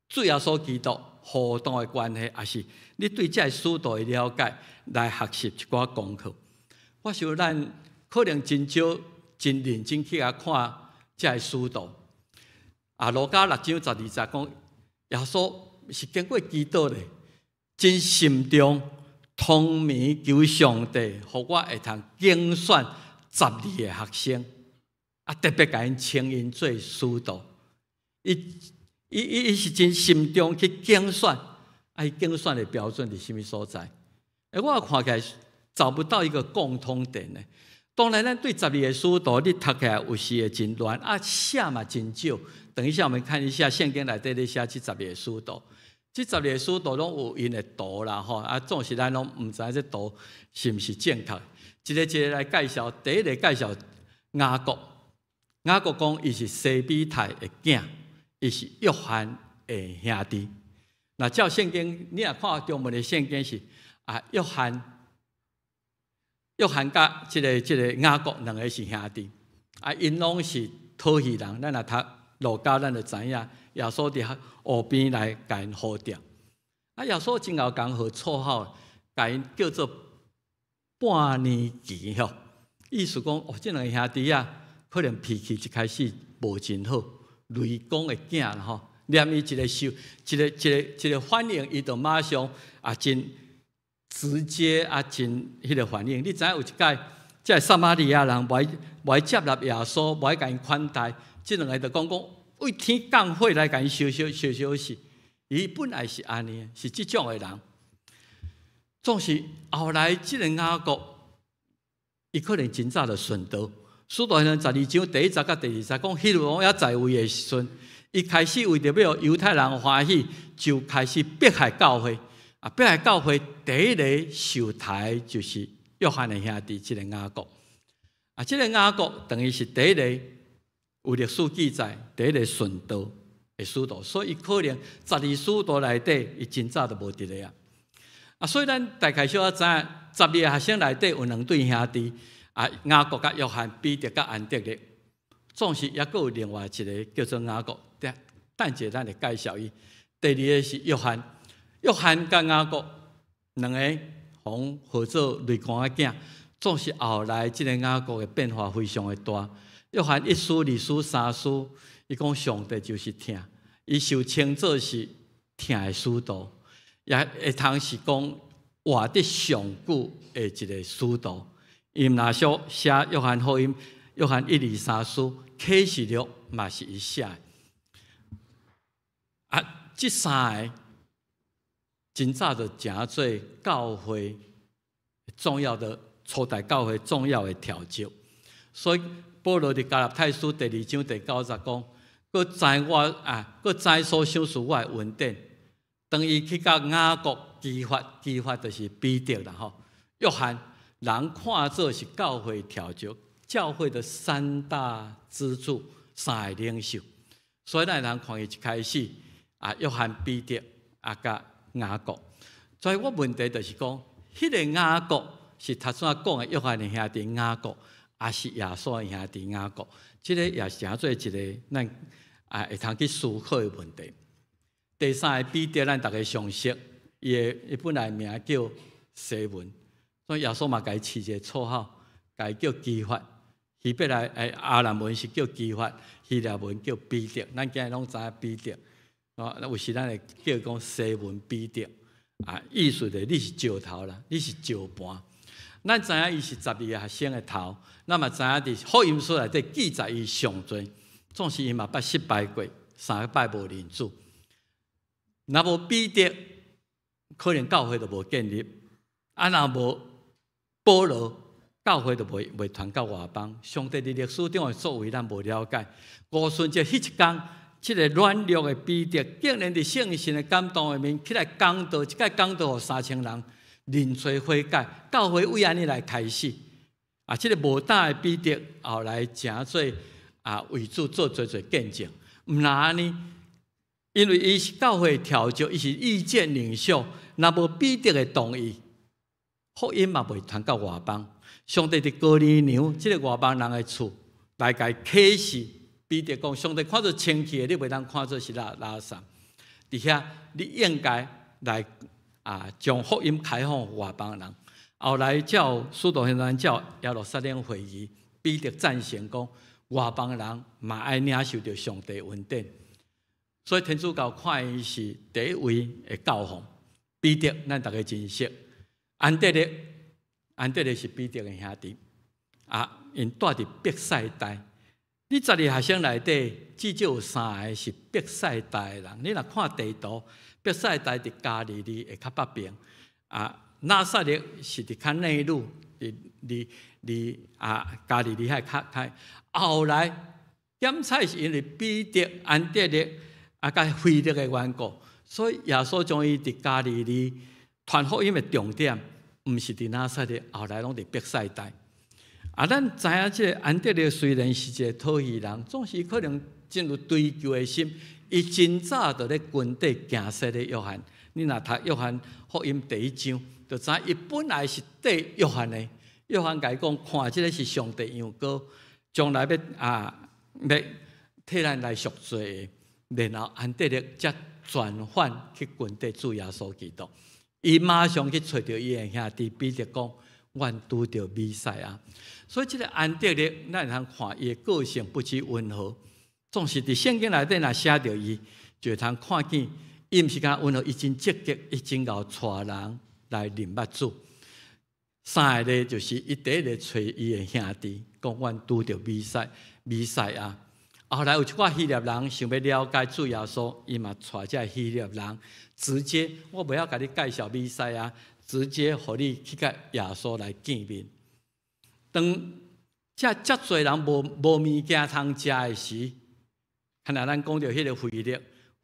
主耶穌基督互動的關係，抑是你對這个使徒的了解，來學習一寡功課。我想咱可能真少真認真去共看這个使徒。啊，路加6章12節講，耶穌是經過祈禱咧，真慎重，通暝求上帝，予我會通揀選十二個學生，啊，特別共𪜶稱𪜶做使徒。伊是真慎重去揀選，啊，伊揀選的標準佇啥物所在？欸，我看起來找不到一個共通點呢。當然，咱對十二個使徒，你讀起來有時會真亂，啊，寫嘛真少。等一下，我們看一下聖經內底咧寫這十二個使徒，這十二個使徒攏有𪜶的圖啦，吼啊，總是咱攏毋知這圖是毋是正確。一個一個來介紹，第一個介紹雅各，雅各講伊是西庇太的囝，伊是約翰的兄弟。若照聖經，你若看中文的聖經是啊，約翰佮這個雅各兩个是兄弟，啊，𪜶攏是討魚人。咱若讀路加，咱就知影耶穌佇湖邊來共𪜶呼召。啊，耶穌真𠢕共予綽號，共𪜶叫做半年期吼。意思講，哦，這兩个兄弟仔，可能脾氣一開始無真好，雷公的囝吼，連伊一個受，一個反應，伊就馬上啊真直接啊真彼個反應。你知影有一擺，這个撒瑪利亞人無愛接納耶穌，無愛共𪜶款待，這兩个就講講為天降火來共𪜶燒燒燒燒死。伊本來是按呢，是這種的人。總是後來這个雅各，伊可能真早就殉道。使徒行傳12章第1節佮第2節講，希律王猶在位的時陣，伊開始為著欲予猶太人歡喜，就開始迫害教會。啊，啊，伯來教會第一个受刣就是約翰的兄弟，這个雅各。啊，這个雅各等於是第一个有歷史記載，第一个殉道的使徒，所以可能十二使徒內底，伊真早就無佇咧啊。啊，所以咱大概小可知影，十二个學生內底有兩對兄弟，啊，雅各佮約翰、彼得佮安德烈，總是猶閣有另外一个叫做雅各。等等者咱會介紹伊。第二个是約翰，約翰佮雅各兩个予號做雷公仔囝，總是後來這个雅各的變化非常的大。約翰一書、二書、三書，伊講上帝就是疼，伊受稱做是疼的使徒，也會通是講活得上久的一个使徒。伊毋若說寫約翰福音，約翰一、二、三書啟示錄嘛是伊寫的。啊，這三个真早就成做教會重要的初代教會重要的柱石，所以保羅佇加拉太書第二章第九節講，閣知我啊，閣知所賞賜我的恩典。當伊去佮雅各、磯法，磯法就是彼得啦吼。約翰人看做是教會柱石，教會的三大支柱，三个領袖。所以咱會通看伊一開始啊，約翰、彼得啊，佮雅各。所以我問題就是講，彼个雅各是頭先講的約翰的兄弟雅各，抑是耶穌的兄弟雅各？這个也是成做一个咱啊會通去思考的問題。第三个彼得，咱逐家常熟，伊的伊本來名叫西門，所以耶穌嘛共伊起一个綽號，共伊叫磯法。希伯來亞蘭文是叫磯法，希臘文叫彼得。咱今日攏知影彼得，哦，有時咱會叫講西門彼得，啊，意思就你是石頭啦，你是石盤。咱知影伊是十二个學生的頭，咱嘛知影佇福音書內底記載伊上濟，總是伊嘛捌失敗過，三擺無認主。若無彼得，可能教會就無建立；啊，若無保羅，教會就袂傳到外邦。上帝佇歷史中的作為，咱無了解。五旬節彼一工，這个軟弱的彼得，竟然佇聖神的感動下面起來講道，這擺講道予3000人認罪悔改，教會為按呢來開始。啊，這个無膽的彼得後來成做啊為主做濟濟見證，毋但按呢。因為伊是教會柱石，伊是意見領袖，若無彼得的同意，福音嘛袂傳到外邦。上帝佇哥尼流這个外邦人的厝來共伊啟示彼得講：上帝看做清氣的，你袂當看做是垃圾。佇遐，你應該來啊，將福音開放予外邦人。後來照使徒行傳照耶路撒冷會議，彼得贊成講外邦人嘛愛領受著上帝恩典。所以天主教看伊是第一位的教父，彼得，咱逐家真熟。安德烈，安德烈是彼得的兄弟，啊，𪜶蹛佇伯賽大。你十二學生內底至少有三个是伯賽大的人。你若看地圖，伯賽大佇加利利的較北邊，啊，拿撒勒是佇較內陸，佇離離啊加利利海較開。後來檢採是因為彼得、安德烈啊，佮腓力的緣故，所以耶穌將伊佇加利利傳福音的重點，毋是佇拿撒勒，後來攏佇伯賽大。啊，咱知影這个安德烈雖然是一个討魚人，總是可能真有追求的心。伊真早就咧跟綴行洗禮約翰。你若讀約翰福音第一章，就知伊本來是綴約翰的。約翰共伊講，看這个是上帝羊羔，將來欲啊欲替咱來贖罪的。然後安德烈才轉返去跟綴主耶穌基督。伊馬上去揣著伊的兄弟彼得講：阮拄著彌賽亞。所以這个安德烈，咱會通看伊的個性不止溫和，總是佇聖經內底若寫著伊，就會通看見伊毋是干溫和，伊真積極，伊真𠢕帶人來認捌主。三个咧，就是伊第一个揣伊的兄弟，講阮拄著彌賽亞。後來有一寡希臘人想欲了解主耶穌，伊嘛帶這希臘人直接，我袂曉共你介紹彌賽亞，直接予你去佮耶穌來見面。當這遮濟人無物件通食的時，敢若咱講著彼个腓力，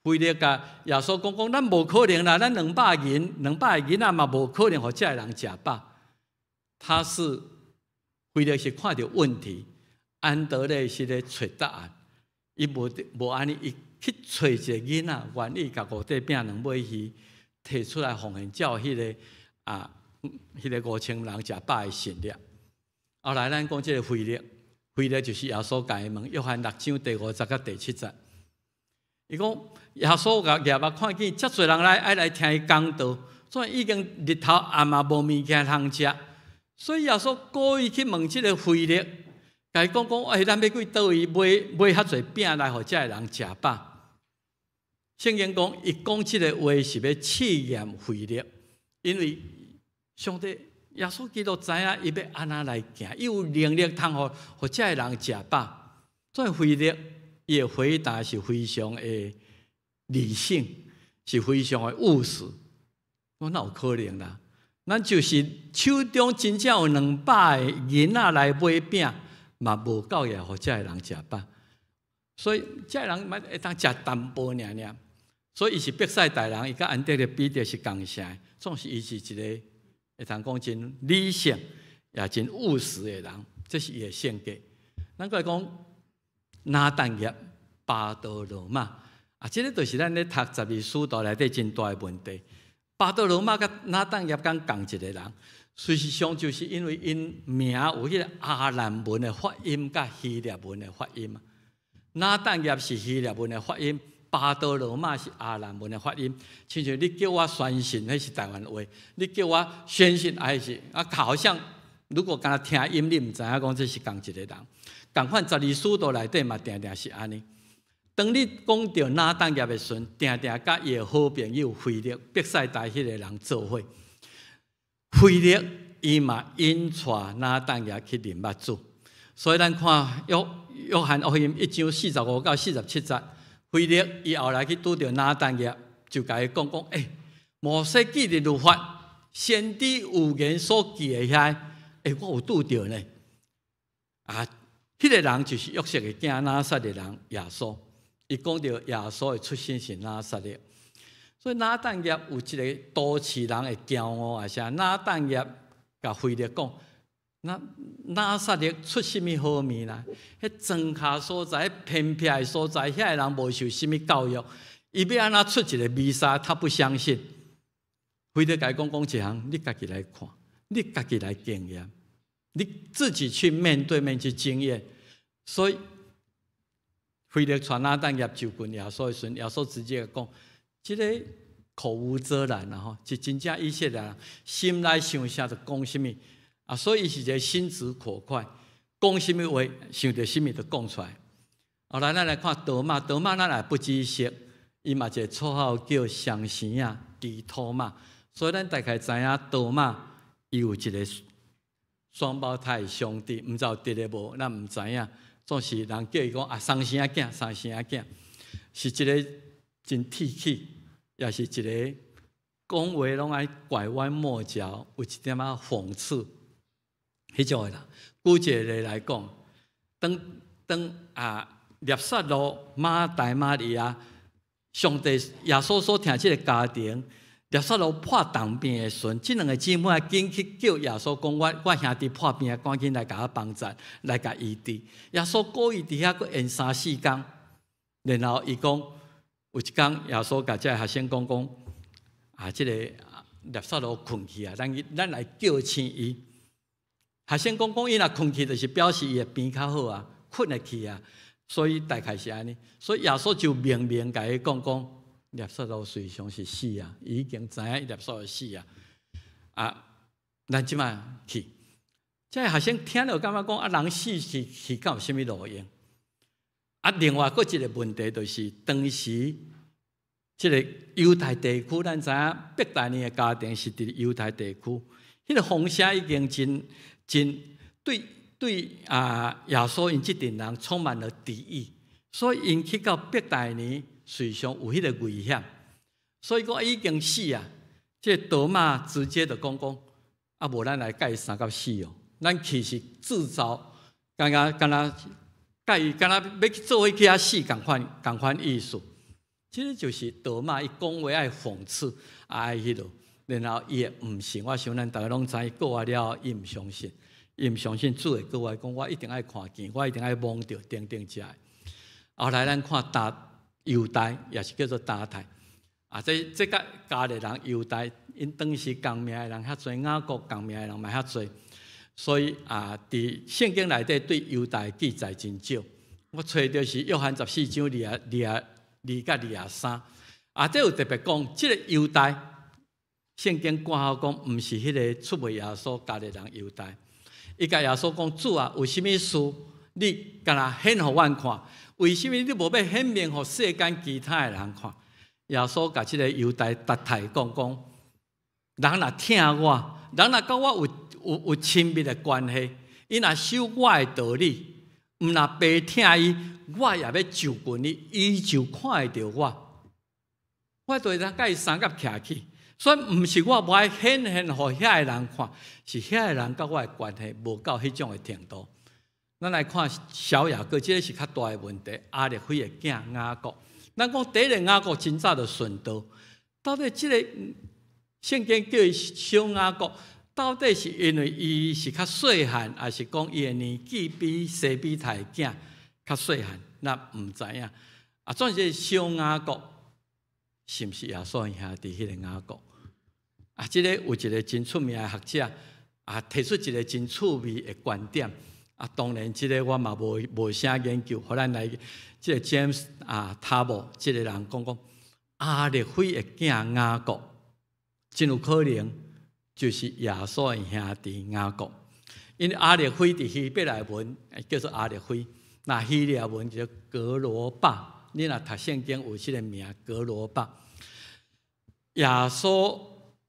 腓力共耶穌講講，咱無可能啦，咱兩百個囡仔嘛無可能予遮个人食飽。他是腓力是看著問題，安德烈是咧揣答案。伊無無按呢，伊去揣一個囡仔，願意共五塊餅兩尾魚提出來奉獻，照彼個5000人食飽的神蹟。後來咱講這個腓力，腓力就是耶穌共伊問，約翰六章第五節佮第七節。伊講耶穌共舉目看見遮濟人來愛來聽伊講道，所以已經日頭暗嘛無物件通食，所以耶穌故意去問這個腓力，共伊講講，欸，咱欲去佗位買買遐濟餅來予遮个人食飽。聖經講，伊講這个話是欲試驗腓力，因為上帝耶穌基督知影伊欲按怎來行，伊有能力通予予遮个人食飽。所以腓力伊的回答是非常的理性，是非常的務實。我哪有可能啦？咱就是手中真正有200個囡仔來買餅，嘛無夠予遮个人食飽。所以遮个人嘛會當食淡薄爾爾。所以伊是伯賽大人，伊佮安德烈彼得是仝城，總是伊是一个會通講真理性，也真務實的人，這是伊的性格。咱閣來講拿但業、巴多羅買啊，這个就是咱咧讀十二使徒內底真大的問題。巴多羅買佮拿但業敢仝一个人，事實上就是因為𪜶名有彼个亞蘭文的發音佮希臘文的發音。拿但業是希臘文的發音，巴多羅買是亞蘭文的發音。親像你叫我宣信，彼是台灣話；你叫我宣信，還是啊，好像如果干焦聽音，你毋知影講這是仝一个人。仝款十二使徒內底嘛，定定是按呢。當你講著拿但業的時陣，定定佮伊的好朋友腓力、伯賽大彼个人做伙。腓力伊嘛引帶拿但業去認捌主，所以咱看約約翰福音一章45到47節，腓力伊後來去拄著拿但業，就共伊講講，欸，摩西記的律法，先知預言所記的遐，欸，我有拄著呢。啊，彼个人就是約瑟的囝，拿撒勒人耶穌。伊講著耶穌的出身是拿撒勒，所以拿但業有一個都市人的驕傲，啊啥？拿但業共腓力講，那拿撒勒出啥物好物啦？彼莊跤所在，偏僻的所在，遐个人無受啥物教育，伊欲按怎出一个彌撒，他不相信。腓力共伊講講一項，你家己來看，你家己來經驗，你自己去面對面去經驗，所以。腓力帶拿但業就近耶穌的時陣，耶穌直接講：這个口無遮攔啦吼，是真正以色列人心內想啥就講啥物啊，所以伊是一个心直口快，講啥物話想著啥物就講出來。後來咱來看多馬，多馬咱也不只識，伊嘛一个綽號叫雙生仔基托馬，所以咱大概知影多馬伊有一个雙胞胎兄弟，毋知有佇咧無，咱毋知影。總是人叫伊講啊，雙生仔囝，雙生仔囝，是一个真鐵齒，也是一个講話攏愛拐彎抹角，有一點仔諷刺，彼種的人。舉一个例來講，當當啊，拿撒路、馬大、瑪利亞，上帝耶穌所疼這个家庭，拿撒路破重病的時陣，這兩个姊妹緊去叫耶穌講：我我兄弟破病，趕緊來共我幫助，來共醫治。耶穌故意佇遐閣延三四工，然後伊講有一工，耶穌共這个學生講講：啊，這个拿撒路睏去啊，咱咱來叫醒伊。學生講講，伊若睏去，就是表示伊會變較好啊，睏會去啊，所以大概是按呢。所以耶穌就明明共伊講講。拿撒路隨常是死啊，伊已經知影拿撒路死啊。啊，咱這擺去，這个學生聽著感覺講啊，人死去去敢有啥物路用？啊，另外閣一个問題就是，當時這个猶太地區，咱知影伯大尼的家庭是佇猶太地區，彼个風聲已經真真對對啊，耶穌𪜶這陣人充滿了敵意，所以𪜶去到伯大尼。隨常有彼个危險，所以講已經死啊！這个多馬直接就講講，啊，無咱來共伊相佮死哦。咱其實製造，敢若敢若共伊敢若欲去做伙去遐死仝款仝款意思。這个就是多馬伊講話愛諷刺，愛彼落，然後伊會毋信。我想咱逐家攏知，過活了伊毋相信，伊毋相信主會過來講，我一定愛看見，我一定愛摸著等等遮个。後來咱看大猶大，也是叫做達太。啊，這佮加勒人猶大，𪜶當時仝名的人遐濟，雅各仝名的人嘛遐濟，所以啊，佇聖經內底對猶大記載真少。我揣著是約翰14章22佮23，啊，這有特別講，這个猶大，聖經括號講，毋是彼个出賣耶穌加勒人猶大。伊共耶穌講：主啊，有啥物事你干焦顯予阮看？為啥物你無欲顯明予世間其他的人看？耶穌共這个猶大達太講講，人若疼我，人若佮我有親密的關係，伊若守我的道理，毋若白疼伊，我也欲就近伊，伊就看會著我。我就會當佮伊相佮徛起，所以毋是我無愛顯現予遐个人看，是遐个人佮我的關係無到彼種的程度。咱來看小雅各，這个是較大的問題。亞勒腓的囝雅各，咱講第一个雅各真早就殉道，到底這个聖經叫伊小雅各，到底是因為伊是較細漢，抑是講伊的年紀比西庇太的囝較細漢？咱毋知影。啊，總之小雅各是毋是耶穌兄弟彼个雅各？啊，這个有一个真出名的學者啊，提出一个真趣味的觀點。啊，當然，這个我嘛無啥研究，予咱來這个 James 啊，塔博這个人講講，亞勒腓的囝雅各，真有可能就是耶穌的兄弟雅各，因為亞勒腓佇希伯來文叫做亞勒腓，若希臘文叫做革羅巴。你若讀聖經有這个名革羅巴。耶穌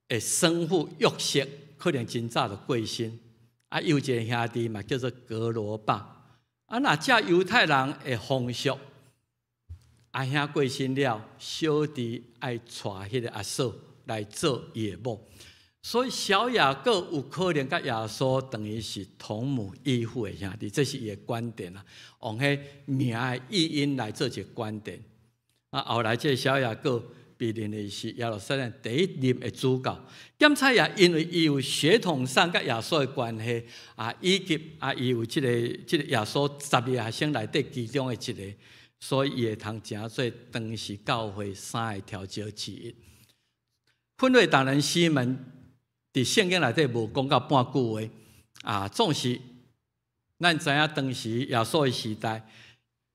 的生父約瑟可能真早就過身。啊，有一个兄弟嘛，叫做革羅巴。啊，若照猶太人的風俗，阿兄過身了，小弟愛娶彼个阿嫂來做伊的某。所以小雅各有可能佮耶穌等於是同母異父的兄弟，這是伊的觀點啦。用彼名的譯音來做一个觀點。啊，後來這个小雅各被認為是耶路撒冷第一任的主教。兼且也因為伊有血統上佮耶穌的關係啊，以及啊，伊有這个耶穌十二學生內底其中的一个，所以伊會通成做當時教會三个調酒之一。奮銳黨人西門佇聖經內底無講到半句話啊，總是咱知影當時耶穌的時代，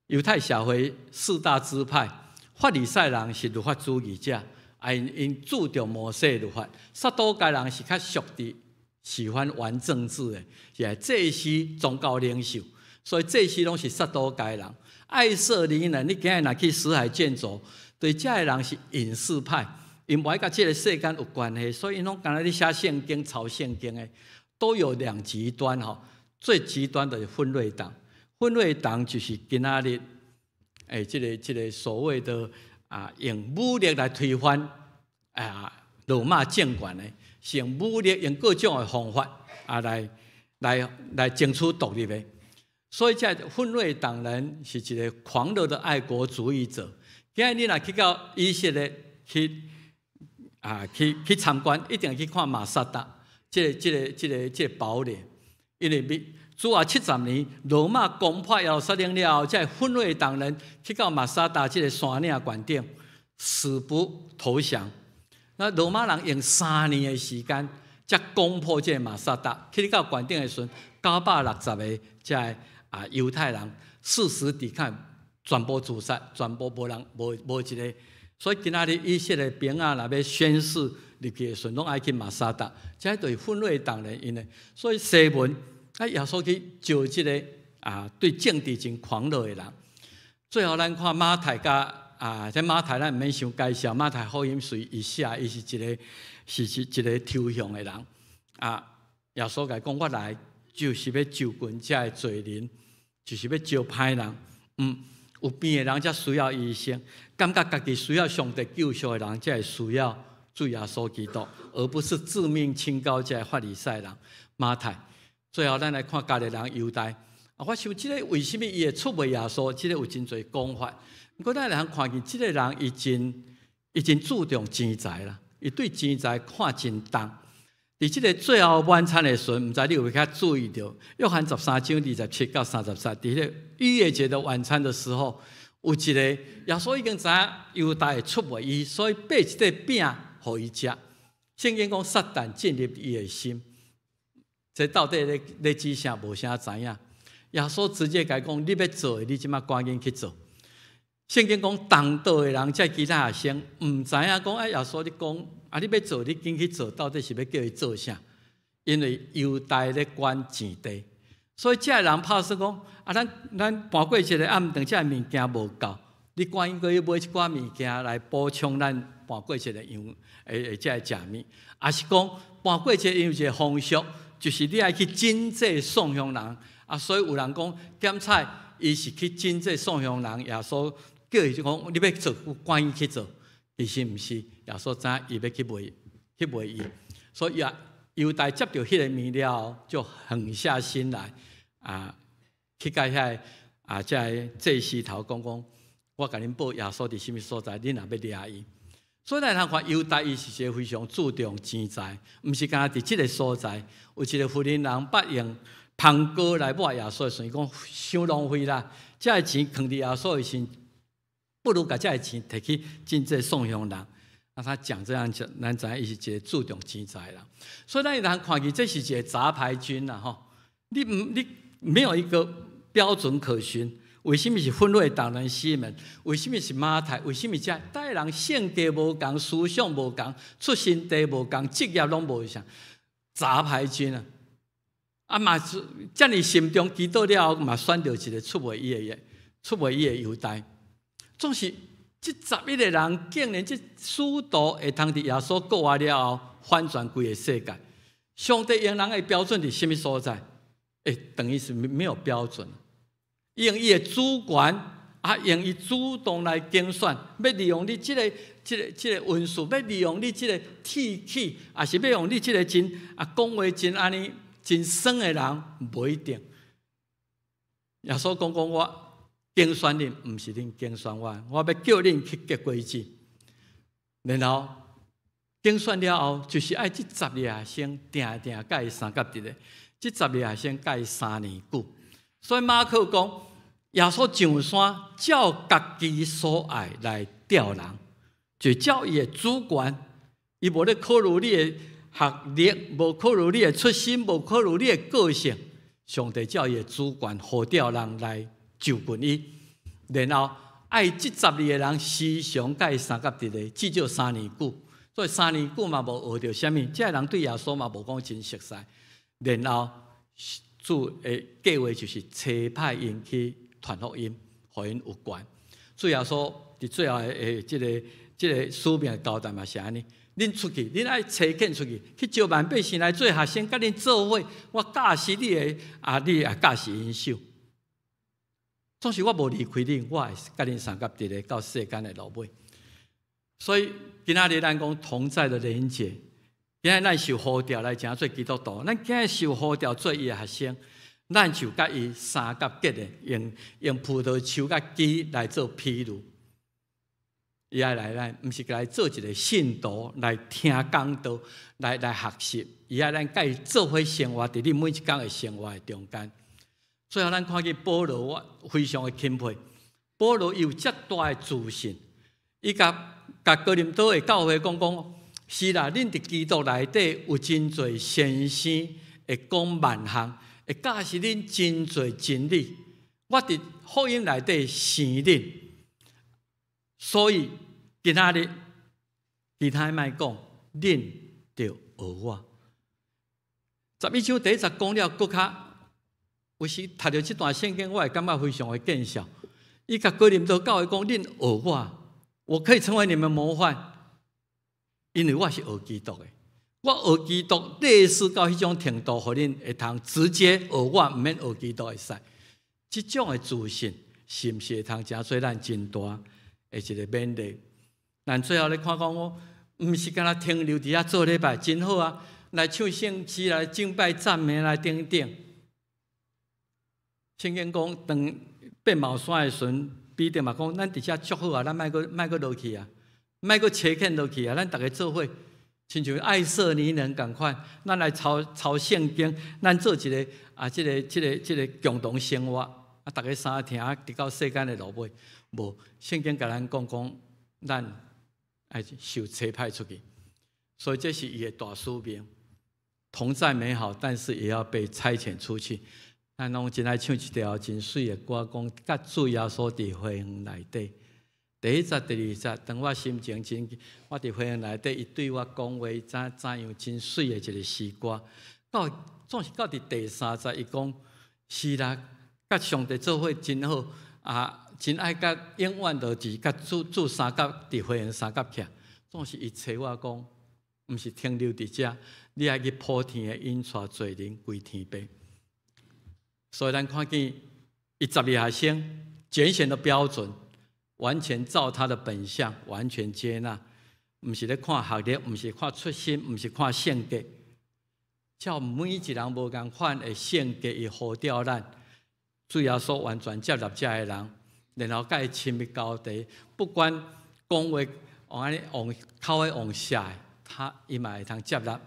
猶太社會四大支派，法利賽人是律法主義者，啊，𪜶注重摩西律法；撒都該人是較屬佇喜歡玩政治的，是祭司宗教領袖，所以祭司攏是撒都該人。愛色尼人，你今日若去死海卷軸，對這个人是隱士派，𪜶無愛佮這个世間有關係，所以𪜶攏干焦咧寫聖經、抄聖經的，都有兩極端吼。最極端的是奮銳黨，奮銳黨就是今仔日，這个所謂的啊，用武力來推翻啊羅馬政權的，是用武力用各種的方法啊來爭取獨立的。所以這奮銳黨人是一个狂熱的愛國主義者。今日你若去到以色列去啊去參觀，一定去看馬薩達這个堡壘，因為主後70年，羅馬攻破耶路撒冷了後，這奮銳黨人去到馬薩達這个山嶺懸頂，死不投降。那羅馬人用3年的時間，才攻破這个馬薩達。去到懸頂的時陣，960个這个啊猶太人誓死抵抗，全部自殺，全部無人無一个。所以今仔日以色列兵仔若欲宣誓入去的時陣，攏愛去馬薩達。這就是奮銳黨人𪜶的。所以西門啊，耶穌去招這个啊，對政治真狂熱的人。最後咱看馬太佮啊，這馬太咱毋免傷介紹，馬太福音隨伊寫，伊是一个是一个抽象的人。啊，耶穌共伊講，我來就是欲就近這个罪人，就是欲招歹人。有病的人才需要醫生，感覺家己需要上帝救贖的人才會需要主耶穌基督，而不是自命清高這个法利賽人。馬太。最後，咱來看加勒人猶大。啊，我想這个為啥物伊會出賣耶穌？這个有真濟講法。毋過咱會通看見這个人，伊真注重錢財啦，伊對錢財看真重。佇這个最後晚餐的時陣，毋知你有無較注意著？約翰13章27到33，佇彼个逾越節的晚餐的時候，有一个耶穌已經知影猶大會出賣伊，所以擘一塊餅予伊食。聖經講撒旦進入伊的心，這到底咧指啥？無啥知影。耶穌直接共伊講：你欲做的，你這馬趕緊去做。聖經講同桌的人，這其他學生毋知影講，哎，耶穌你講啊，你欲做，你緊去做，到底是欲叫伊做啥？因為猶大咧管錢袋，所以這个人拍算講啊，咱盤過一个暗頓，這个物件無夠，你趕緊去買一寡物件來補充咱盤過節的用的這个食物，抑是講盤過節有一个風俗，就是你愛去賑濟送鄉人啊，所以有人講檢採伊是去賑濟送鄉人，耶穌叫伊就講你欲做，趕緊去做，其實毋是，耶穌知伊欲去賣伊，所以猶大接著彼个物了後，就狠下心來啊，去共遐个啊，這个祭司頭講講，我共恁報耶穌佇啥物所在，恁若欲掠伊。所以咱通看猶大伊是一个非常注重錢財，毋是干焦佇這个所在，有一個婦人捌用香膏來抹耶穌的時陣，伊講傷浪費啦，這个錢囥佇耶穌的身，不如共這个錢提去賑濟送鄉人。啊，他講這樣講，咱知影伊是一個注重錢財啦。所以咱會通看見這是一個雜牌軍啦，吼！你毋你沒有一個標準可循。為啥物是奮銳黨人西門？為啥物是馬太？為啥物這逐个人性格無仝，思想無仝，出身地無仝，職業攏無相，雜牌軍啊！啊嘛是遮爾慎重祈禱了後，嘛選著一個出賣伊的猶大。總是這11個人，竟然這使徒會通佇耶穌復活了後，翻轉規个世界。上帝用人的標準佇啥物所在？欸，等於是沒有標準。用伊的主權，啊，用伊主動來揀選，欲利用你這個恩賜，欲利用你這個鐵齒，抑是欲用你這個真啊講話真按呢真酸的人，無一定。耶穌講講我揀選恁，毋是恁揀選我，我欲叫恁去結果子。然後揀選了後，就是愛這十二學生定定共伊相佮佇咧，這十二學生佮伊3年久。所以馬可講，耶穌上山，照家己所愛來調人，就照伊的主權，伊無咧考慮你的學歷，無考慮你的出身，無考慮你的個性。上帝照伊的主權呼召人來就近伊，然後愛這十二個人時常共伊相佮佇咧，至少三年久。所以三年久嘛無學著啥物，這个人對耶穌嘛無講真熟似。然後主的計劃就是差派𪜶去傳福音，予𪜶有權。主耶穌佇最後的這個使命交代嘛是按呢，恁出去，恁愛差遣出去，去招萬百姓來做學生，佮恁做伙，我教示你的，啊，你也教示𪜶守。總是我無離開恁，我會佮恁相佮佇咧到世間的落尾。所以今仔日咱講同在的連結，今仔日咱受呼召來成做基督徒，咱今日受呼召做伊的學生，咱就佮伊相佮結的，用葡萄樹佮枝來做比喻。伊愛來咱，毋是來做一個信徒來聽講道，來學習。伊愛咱佮伊做伙生活，佇你每一工的生活的中間。最後，咱看見保羅，我非常的欽佩。保羅伊有遮大的自信，伊共哥林多的教會講講，是啦，恁佇基督內底有真濟先生會講萬項，會教示恁真濟真理。我佇福音內底生恁，所以今仔日其他莫講，恁著學我。11章第1節講了，閣較有時讀著這段聖經，我會感覺非常的見笑。伊共哥林多教會講，恁學我，我可以成為你們模範，因為我是學基督的。我學基督類似到彼種程度，予恁會通直接學我，毋免學基督會使。這種的自信，是毋是會通成做咱真大的一個勉勵？咱最後咧看講，我毋是干焦停留佇遐做禮拜，真好啊！來唱聖詩，來敬拜讚美，來等等。聖經講，當變毛山的時陣，彼得嘛講，咱佇遮足好啊，咱莫閣莫閣落去啊，莫閣差遣落去啊，咱逐个做伙，親像愛色尼人仝款，咱來抄抄聖經，咱做一个啊，這個共同生活，啊，逐个相疼，直到世間的落尾。無，聖經共咱講講，咱愛受差派出去，所以這是伊的大使命。同在美好，但是也要被差遣出去。咱攏真愛唱一條真媠的歌，講佮主耶穌佇花園內底。第一節、第二節，當我心情真，我佇花園內底，伊對我講話，怎怎樣真媠的一个詩歌。到總是到佇第三節，伊講是啦，佮上帝做伙真好啊，真愛佮永遠就是佮主主相佮佇花園相佮徛。總是伊揣我講，毋是停留佇遮，你愛去普天的引帶罪人歸天父。所以咱看見伊12學生揀選的標準，完全照他的本相，完全接納，毋是咧看學歷，毋是看出身，毋是看性格，照每一人無仝款的性格，伊呼召咱，主耶穌完全接納遮的人，然後佮伊親密交談，不管講話往按呢往口的往下，他伊嘛會通接納，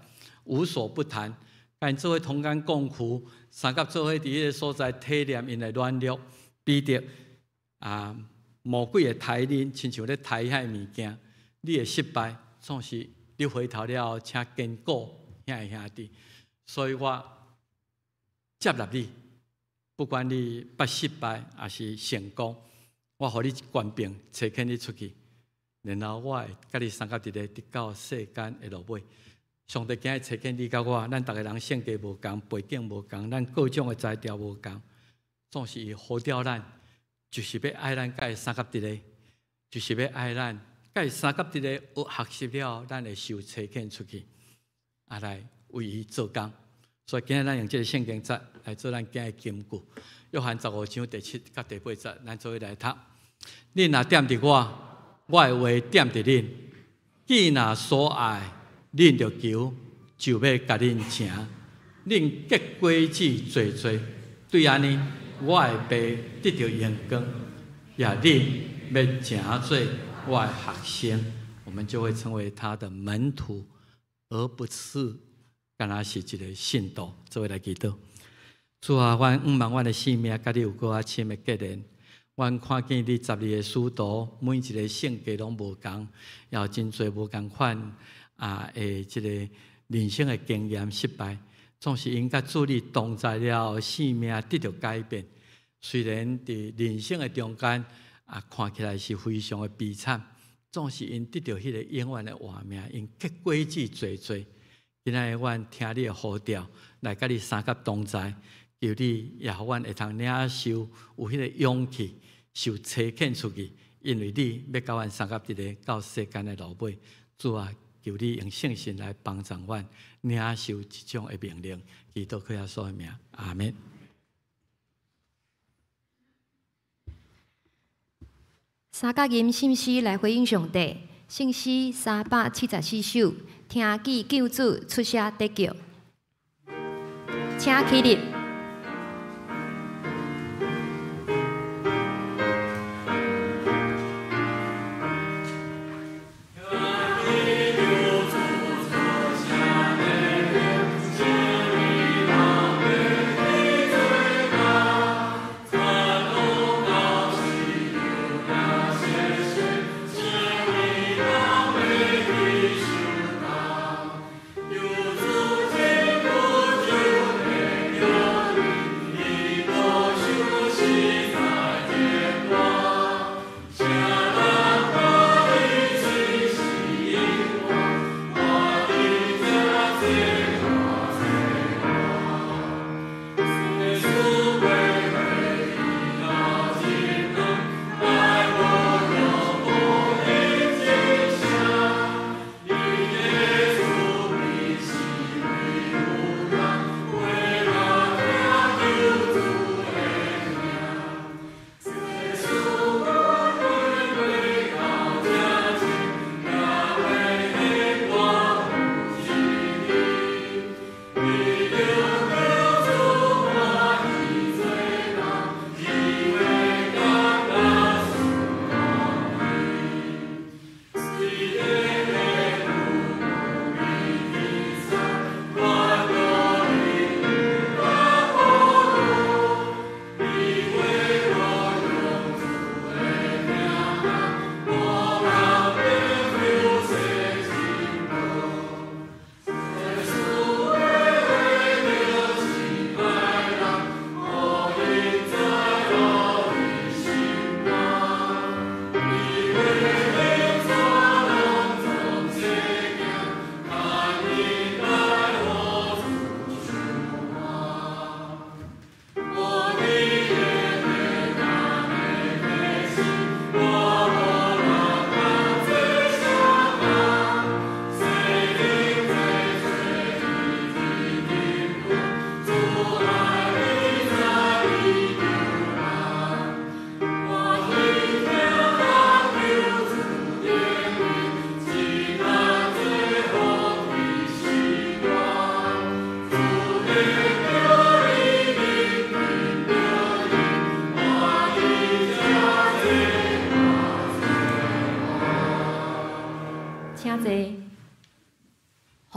無所不談，共𪜶做伙同甘共苦，相佮做伙佇彼个所在體驗𪜶的軟弱，彼得啊，魔鬼會刣恁，親像咧刣遐物件，你會失敗，總是你回頭了後，請堅固遐个兄弟。所以我接納你，不管你捌失敗抑是成功，我予你權柄，差遣你出去，然後我會佮你相佮佇咧，直到世間的落尾。上帝今日差遣你佮我，咱逐个人性格無仝，背景無仝，咱各種的才調無仝，總是伊呼召咱，就是欲愛咱佮伊相佮佇咧，就是欲愛咱佮伊相佮佇咧，有學習了，咱會受差遣出去，啊來為伊做工。所以今日咱用這个聖經節來做咱今日金句。約翰15章第7佮第8節，咱做伙來讀。恁若踮佇我，我的話踮佇恁。既若所愛，恁著求，就欲共恁成。恁結果子濟濟，對按呢，我的爸得著榮光，也恁欲成做我的學生，我們就會成為他的門徒，而不是干焦是一个信徒。做伙來祈禱，主啊，阮向望阮的性命，佮你有閣較深的結連。阮看見你12个使徒，每一个性格攏無仝，也有真濟無仝款啊的這个人生的經驗失敗，總是𪜶佮主你同在了後，性命得著改變。雖然佇人生的中間啊，看起來是非常的悲慘，總是𪜶得著彼个永遠的活命，𪜶結果子濟濟。今仔日阮聽你的呼召，來佮你相佮同在，求你也予阮會通領受有彼个勇氣，受差遣出去，因為你欲佮阮相佮佇咧到世間的落尾。主啊，求你用聖神來幫助阮領受這種的命令，祈禱靠耶穌的名，阿門。相佮吟聖詩來回應上帝，聖詩374首，聽見救主出聲得救，請起立。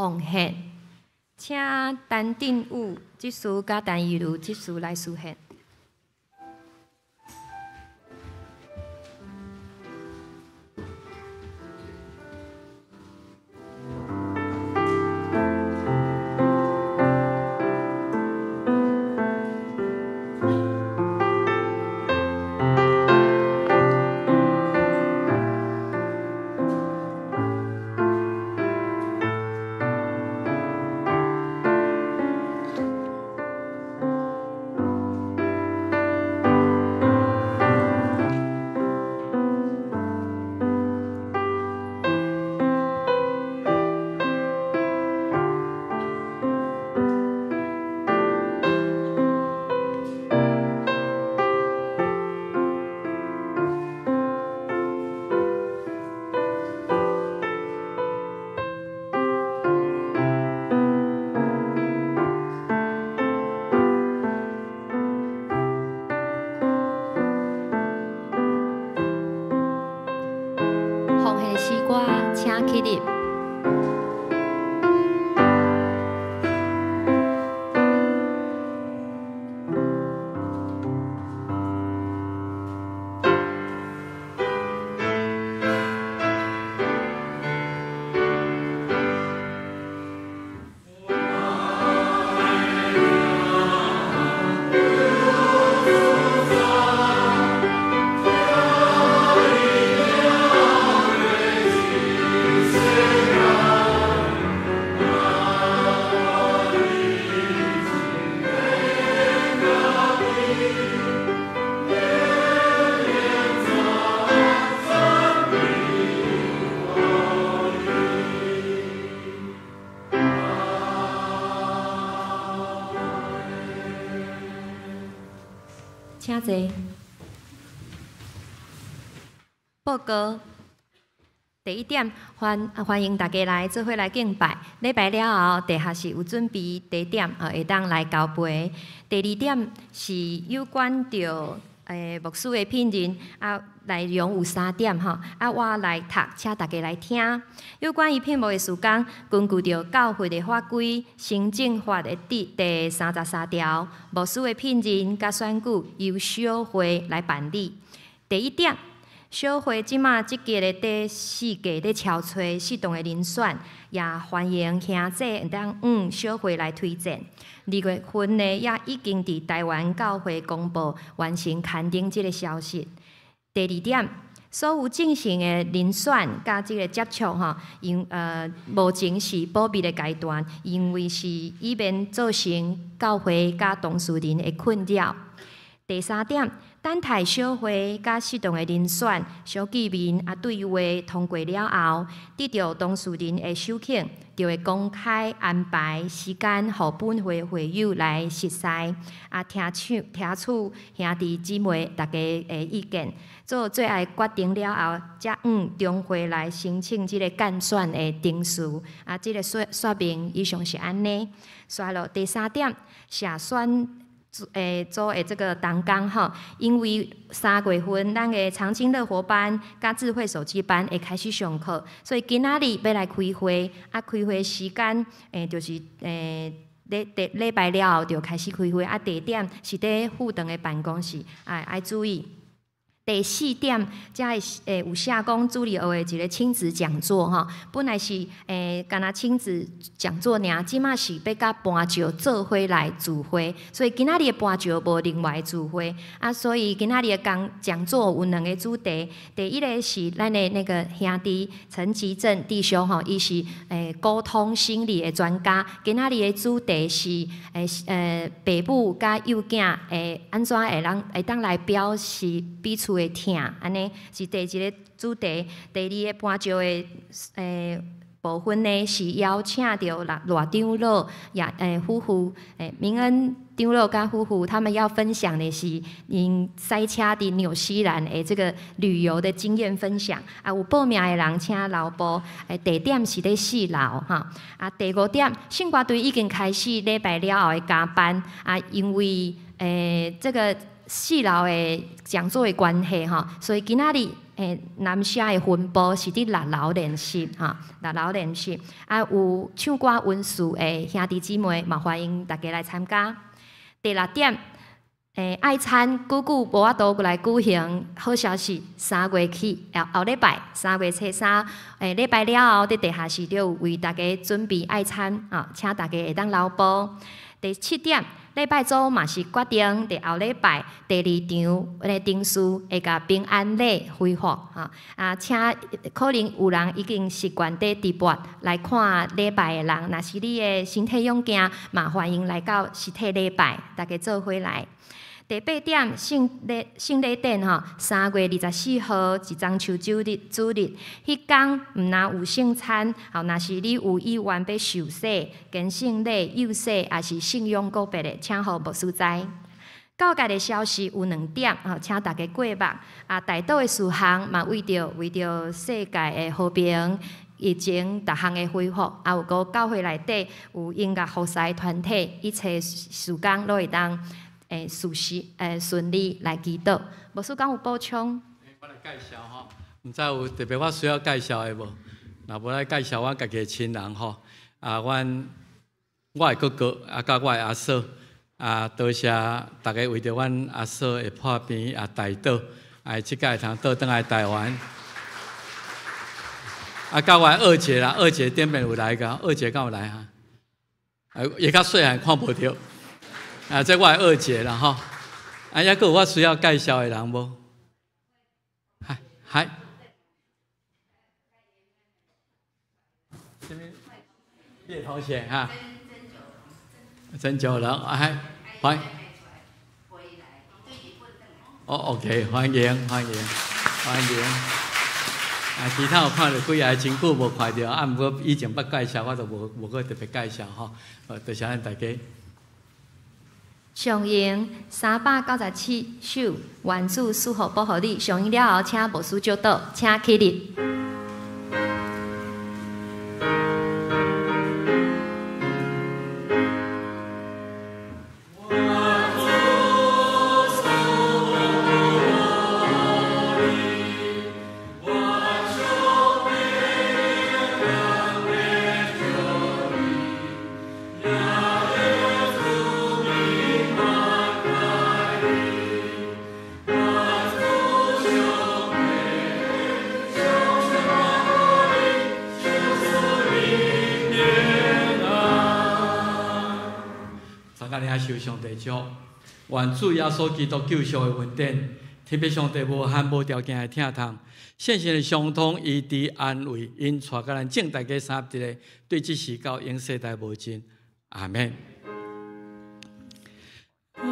奉獻。請陳振武執事佮陳怡如執事來司獻。奉獻詩歌，請起立。請坐。報告。第一點，歡迎大家來做伙來敬拜。禮拜了後，地下室有準備茶點，會當來交杯。第二點是有關著牧師的聘任，啊，內容有三點吼，啊，我來讀，請大家來聽。有關於聘牧的事工，根據著教會的法規、行政法的第33條，牧師的聘任佮選舉由小會來辦理。第一點，小會這馬積極的佇四界咧敲揣適當的人選，也歡迎兄弟會當向小會來推薦。2月份呢，也已經佇台灣教會公布完成勘定這个消息。第二點，所有進行的人選佮這个接觸吼，因目前是保密的階段，因為是以免造成教會佮當事人的困擾。第三點，等待小會佮適當的人選小見面啊對話通過了後，得著當事人的首肯，就會公開安排時間，予本會會友來熟似，啊聽取兄弟姊妹大家的意見，做最後決定了後，才向中會來申請這个間選的程序。啊，這个說明以上是按呢。煞落第三點，社選組的這个同工吼，因為3月份咱的長青樂活班佮智慧手機班會開始上課，所以今仔日欲來開會，啊，開會時間就是禮拜了後就開始開會，啊，地點是佇副長的辦公室，啊，愛注意。第四點，才會有寫講主日學的一个親子講座吼，本來是干焦親子講座爾，這馬是欲佮搬石做伙來聚會，所以今仔日的搬石無另外聚會啊，所以今仔日的講座有兩个主題，第一个是咱的那个兄弟陳吉正弟兄吼，伊是溝通心理的專家，今仔日的主題是爸母佮幼囝按怎會當來表示彼此的疼，按呢是第一个主題。第二个搬石的部分呢，是邀請著賴長老也夫婦明恩長老佮夫婦，他們要分享的是𪜶賽車佇紐西蘭的這个旅遊的經驗分享。啊，有報名的人請留步。地點是佇四樓哈。啊，第五點，聖歌隊已經開始禮拜了後的加班。啊，因為這个。四樓的講座的關係吼，所以今仔日南社的分部是佇六樓練習吼，六樓練習。啊，有唱歌恩賜的兄弟姊妹嘛，歡迎大家來參加。第六點，愛餐久久無法度來舉行，好消息，3月起，後後禮拜三月初三，禮拜了後，佇地下室就有為大家準備愛餐，啊，請大家會當留步。第七點，禮拜組嘛是決定佇後禮拜第二場的程序會共平安禮恢復，吼啊，請可能有人已經習慣佇直播來看禮拜的人，若是你的身體勇健，嘛歡迎來到實體禮拜，大家做伙來。第八點，聖禮聖禮典吼，3月24號是中秋主日，主日，彼工毋但有聖餐，吼，若是你有意願欲受洗、堅聖禮、幼洗，抑是信仰告別的，請予牧師知。教界的消息有兩點，吼，請大家過目。啊，代禱的事項嘛，為著世界的和平、疫情逐項的恢復，啊，有閣教會內底有音樂服侍團體，一切事工攏會當。順時順利來祈禱。牧師敢有補充？我來介紹吼，毋知有特別我需要介紹的無？若無來介紹阮家己的親人吼。啊，阮我的哥哥啊，佮我的阿嫂啊，多謝大家為著阮阿嫂會破病啊代禱，啊，這擺會通倒轉來台灣。啊，佮我的二姐啦，二姐頂面有來共，二姐敢有來哈？啊，伊較細漢看無著。啊，這我的二姐啦吼，啊，抑閣有我需要介紹的人無？嗨嗨，這邊葉同學哈，曾九龍，哎，歡迎，哦，OK，歡迎歡迎歡迎。啊，其他有看著幾个真久無看著，啊，毋過以前捌介紹，我就無閣特別介紹吼，多謝咱大家。上詠397首，願主賜福保護你。上詠了後，請牧師祝禱，請起立。求上帝祝，願主耶穌基督救贖的恩典，特別上帝無限無條件的疼痛，聖神的相通醫治安慰，引帶佮咱眾大家三一个，對這時到永世代無盡。阿們。阿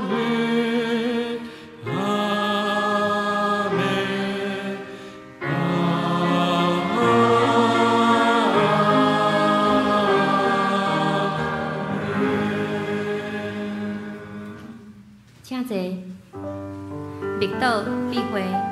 們，阿們，阿們。請坐，默禱閉會。